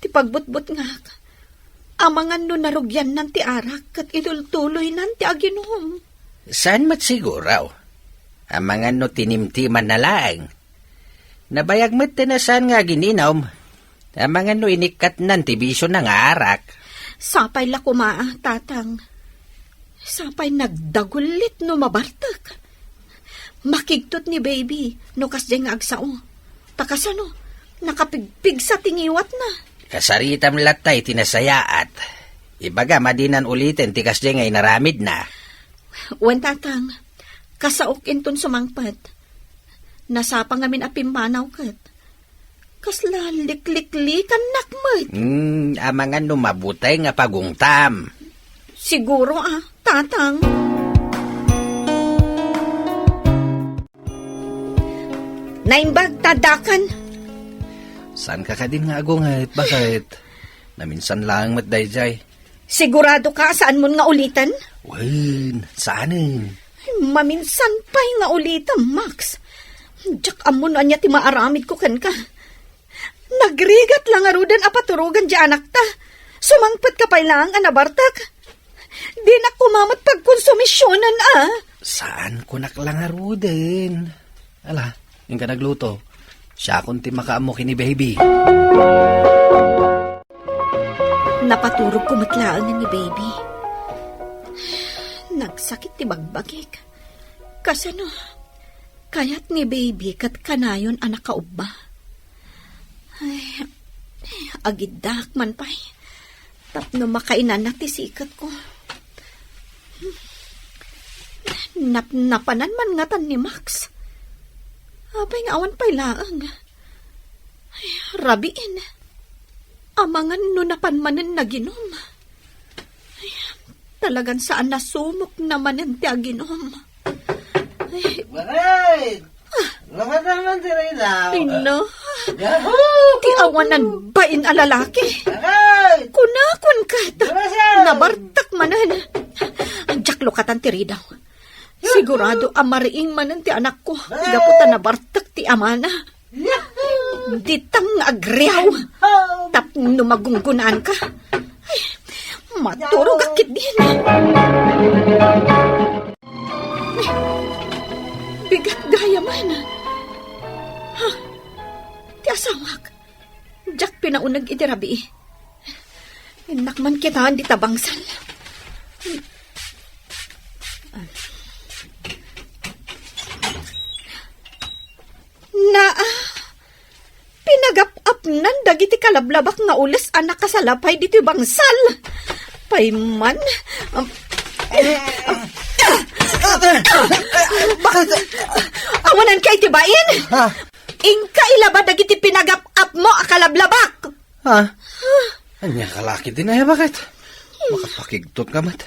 Ti pagbutbutngak, amangan no narugiannan ti arak ket itultuloynan ti aginum. Saan met siguro? Amangan no tinimtimanna laeng. Nabayag met ti nasaan nga agininum. Amangan no inikkatnan ti bisiona nga arak. Sapay la koma, tatang. Sapay nagdagullit no mabartek. Makigtot ni baby no kasdiay nga agsao. Ta kasano, nakapigpigsa ti ngiwatna. Kasaritam latta iti nasayaat. Ibagam a dinan uliten ti kasdiay nga inaramidna. Wen, tatang, kasaok inton sumangpet. Nasapa ngamin a pimmanaw ket. Kasla likliklikannak met. Hmm, amangan no mabuteng a pagungtam. Siguro a, tatang. Naimbag ta addakan. Saan ka kadin nga agunget, baket? Naminsan laeng met daydiay. Sigurado ka a saanmon nga uliten? Wen, saanen. Ay, maminsan pay nga ulitem, Max. Diak ammo no ania ti maaramidko kenka. Nagrigat la ngaruden a paturogan ti anakta. Sumangpet ka pay laeng a nabartek. Dinak koma met pagkonsumisionen, a. Saan kunak la ngaruden? Ala, inka nagluto. Siakon ti makaammo ken ni baby. Napaturogko met laengen ni baby. Nagsakit ti bagbagik. Kasano? Kayat ni baby ket kanayon a nakaubba. Ay, agiddaak man pay. Tapno makainana ti siketko. Napnapanan man ngatan ni Max. Apay nga awan pay laeng. Ay, rabiin. Amangan no napan manen naginum. Ay, talagan saan a sumok na manen ti aginum. Ay. Baket! Lumada man ti ridaw. Ay, no. Yahoo! Ti awanan bain a lalaki. Baket! Kunakon ket. Baket! Nabartek manen. Diak lukatan ti ridaw. Sigurado a mariing manen ti anakko. Baket! Gapu ta nabartek ti amana. Ditang nga agriaw. Tapno magunggunaanka. Ay, maturogak ketdin. Bigat gayam. Ha? Ti asawak. Diak pinauneg iti rabii. Innak man kitaen dita bangsal. Naa, pinagap-apnan dagiti kalablabak nga ules a nakasalapay ditoy bangsal. Payman. Am-, Baket? Awanan ka iti bain? Ha? Inka ilaba dagiti pinagap-apmo a kalablabak. Ha? Ania ka la ketdin, baket? Makapakigtot ka met.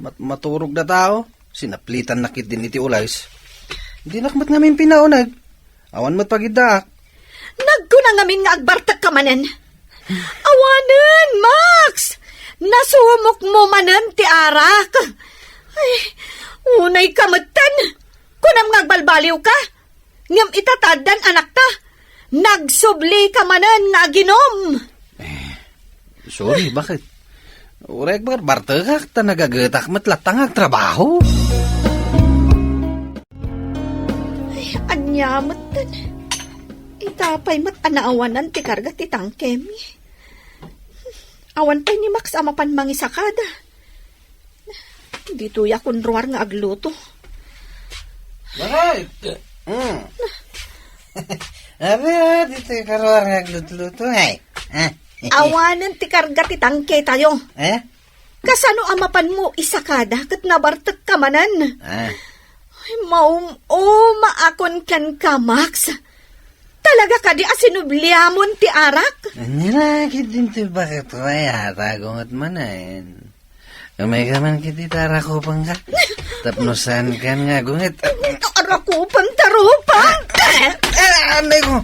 Mat-, maturog da tao. Sinaplitannak ketdin iti ules. Dinak met ngamin pinauneg. Awan met pagiddaak. Nagkuna ngamin nga agbartek ka manen. Awanen, Max! Nasumok mo manen ti arak. Ay, unay ka metten. Kunam nga agbalbaliw ka. Ngem ita ta addan anakta, nagsubli ka manen nga aginom. Eh, sorry, bakit? Uray barbartekak ta nagagetak met latta nga agtrabaho. Ay, ania metten. Ita pay met a naawanan ti karga ti tangkemi. Awan pay ni Max a mapan mangisakada. Ditoy a kunruar nga agluto. Bakit? Mm. Abi, ah, ditoy karuar nga aglutluto, ay. Ah. Awanen ti karga ti tangke tayo. Eh? Kasano a mapanmo isakada ket nabartek ka manen? Ah. Ay, maum-uma akon kenka, Max. Talaga kadi a sinubliamon ti arak? Ania la, ket dinto bakit ko ay atago met manen. Umay ka man kiti ta arakupenka. Tapno saan kan nga agungit. Arakupen ta rupa. Ah, ah, anay ko.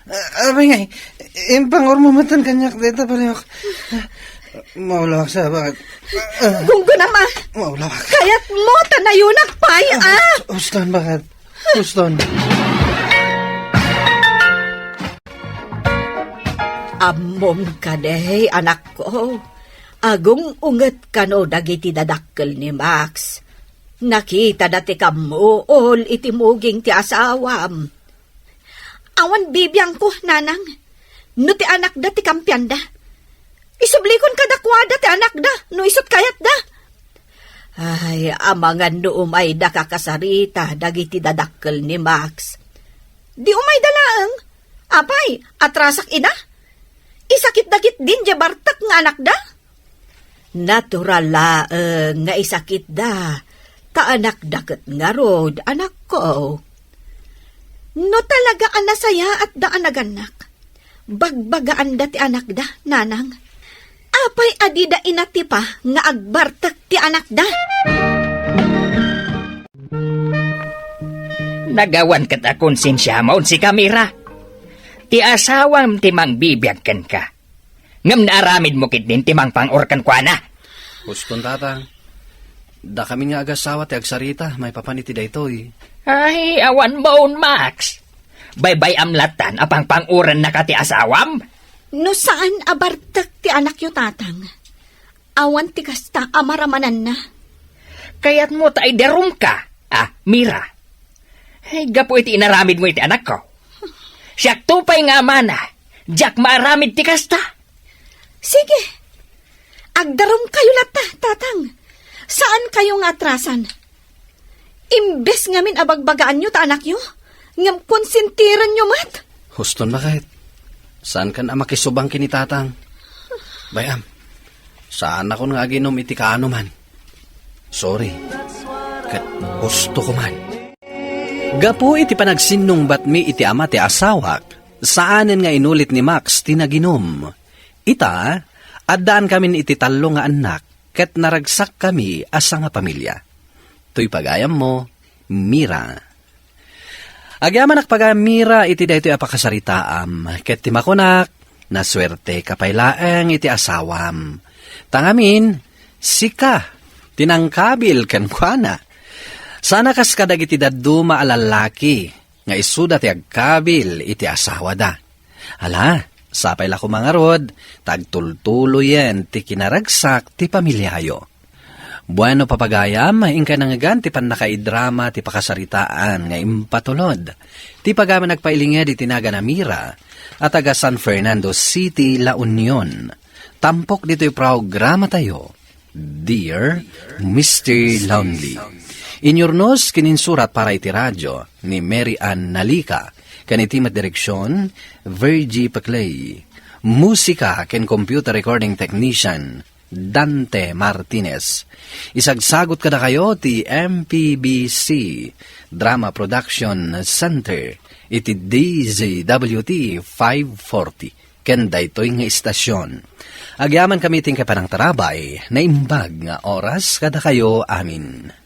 Ah, abay ngay, impangurmo metten kaniak deta, paliok. Maulawak sa, bakit? Ah, gungguna, ma. Maulawak. Kayat mo, tanayonak pay, ah. Huston, bakit? Huston. Ammom kadi, anakko. Agung-unget kano dagiti dadakkel ni Max. Nakitada ti kammuol iti muging ti asawam. Awan bibiangko, nanang, no ti anakda ti kampianda. Isublikon kadakuada ti anakda no isut' kayatda. Ay, amangan no umayda kakasarita dagiti dadakkel ni Max. Di umayda laeng. Apay, atrasak ida? Isakitda ketdin diay bartek nga anakda? Natural laeng nga isakitda, ta anakda ket ngarud, anakko. No talaga a nasayaatda a nagannak, bagbagaanda ti anakda, nanang. Apay a dida inatipa nga agbartek ti anakda? Nagawan ket a konsensiamon, sika, Mira. Ti asawam ti mangbibiag kenka. Ngem naaramidmo ketdin ti mangpang-or kenkuana. Huston, Tatang. Dakami nga agasawa ti agsarita maipapan iti daytoy. Ay, awan maon, Max. Baybay-am lattan a pangpang-orennaka ti asawam? No saan a bartek ti anakyo, Tatang, awan ti kasta a maramananna. Kayatmo ta idarumka, a, Mira? Ay, gapu iti inaramidmo iti anakko. Siakto pay nga amana, diak maaramid ti kasta. Sige, agdarumkayo latta, Tatang. Saankayo nga atrasan. Imbes ngamin a bagbagaanyo ta anakyo, ngem konsentirenyo met. Huston, bakit? Saankan a makisubang ken ni Tatang? Bay-am, saanakon nga aginom iti kaanoman. Sorry. Ket hustoko man. Gapu iti panagsinnungbatmi iti ama ti asawak, saanen nga inulit ni Max ti naginom. Ita, addaankamin iti tallo nga annak, ket naragsakkami a sangapamilia. Toy pagayammo, Mira. Agyamanak pagayam, Mira, iti daytoy a pakasaritaam, ket ti makunak, nasuerteka pay laeng iti asawam. Ta ngamin, sika ti nangkabil kenkuana. Sana kas kadagiti dadduma a lallaki nga isuda ti agkabil iti asawada. Ala, sapay la koma ngarud, ta agtultuloyen ti kinaragsak ti pamiliayo. Bueno, papagayam, inkay nangngegan ti pannakaidrama ti pakasaritaan nga impatulod ti pagayam a nagpailinged iti nagan a Mira a taga San Fernando City, La Union. Tampok ditoy programatayo, Dear Mister Lonely. Inyurnos ken insurat para iti radio ni Mary Ann Nalica, ken iti met direksion, Virgie Peclay. Musika ken computer recording technician, Dante Martinez. Isagsagut kadakayo ti M P B C Drama Production Center iti D Z W T five forty ken daytoy nga istasion. Agyamankami ti inkay panangtarabay, naimbag nga oras kadakayo amin.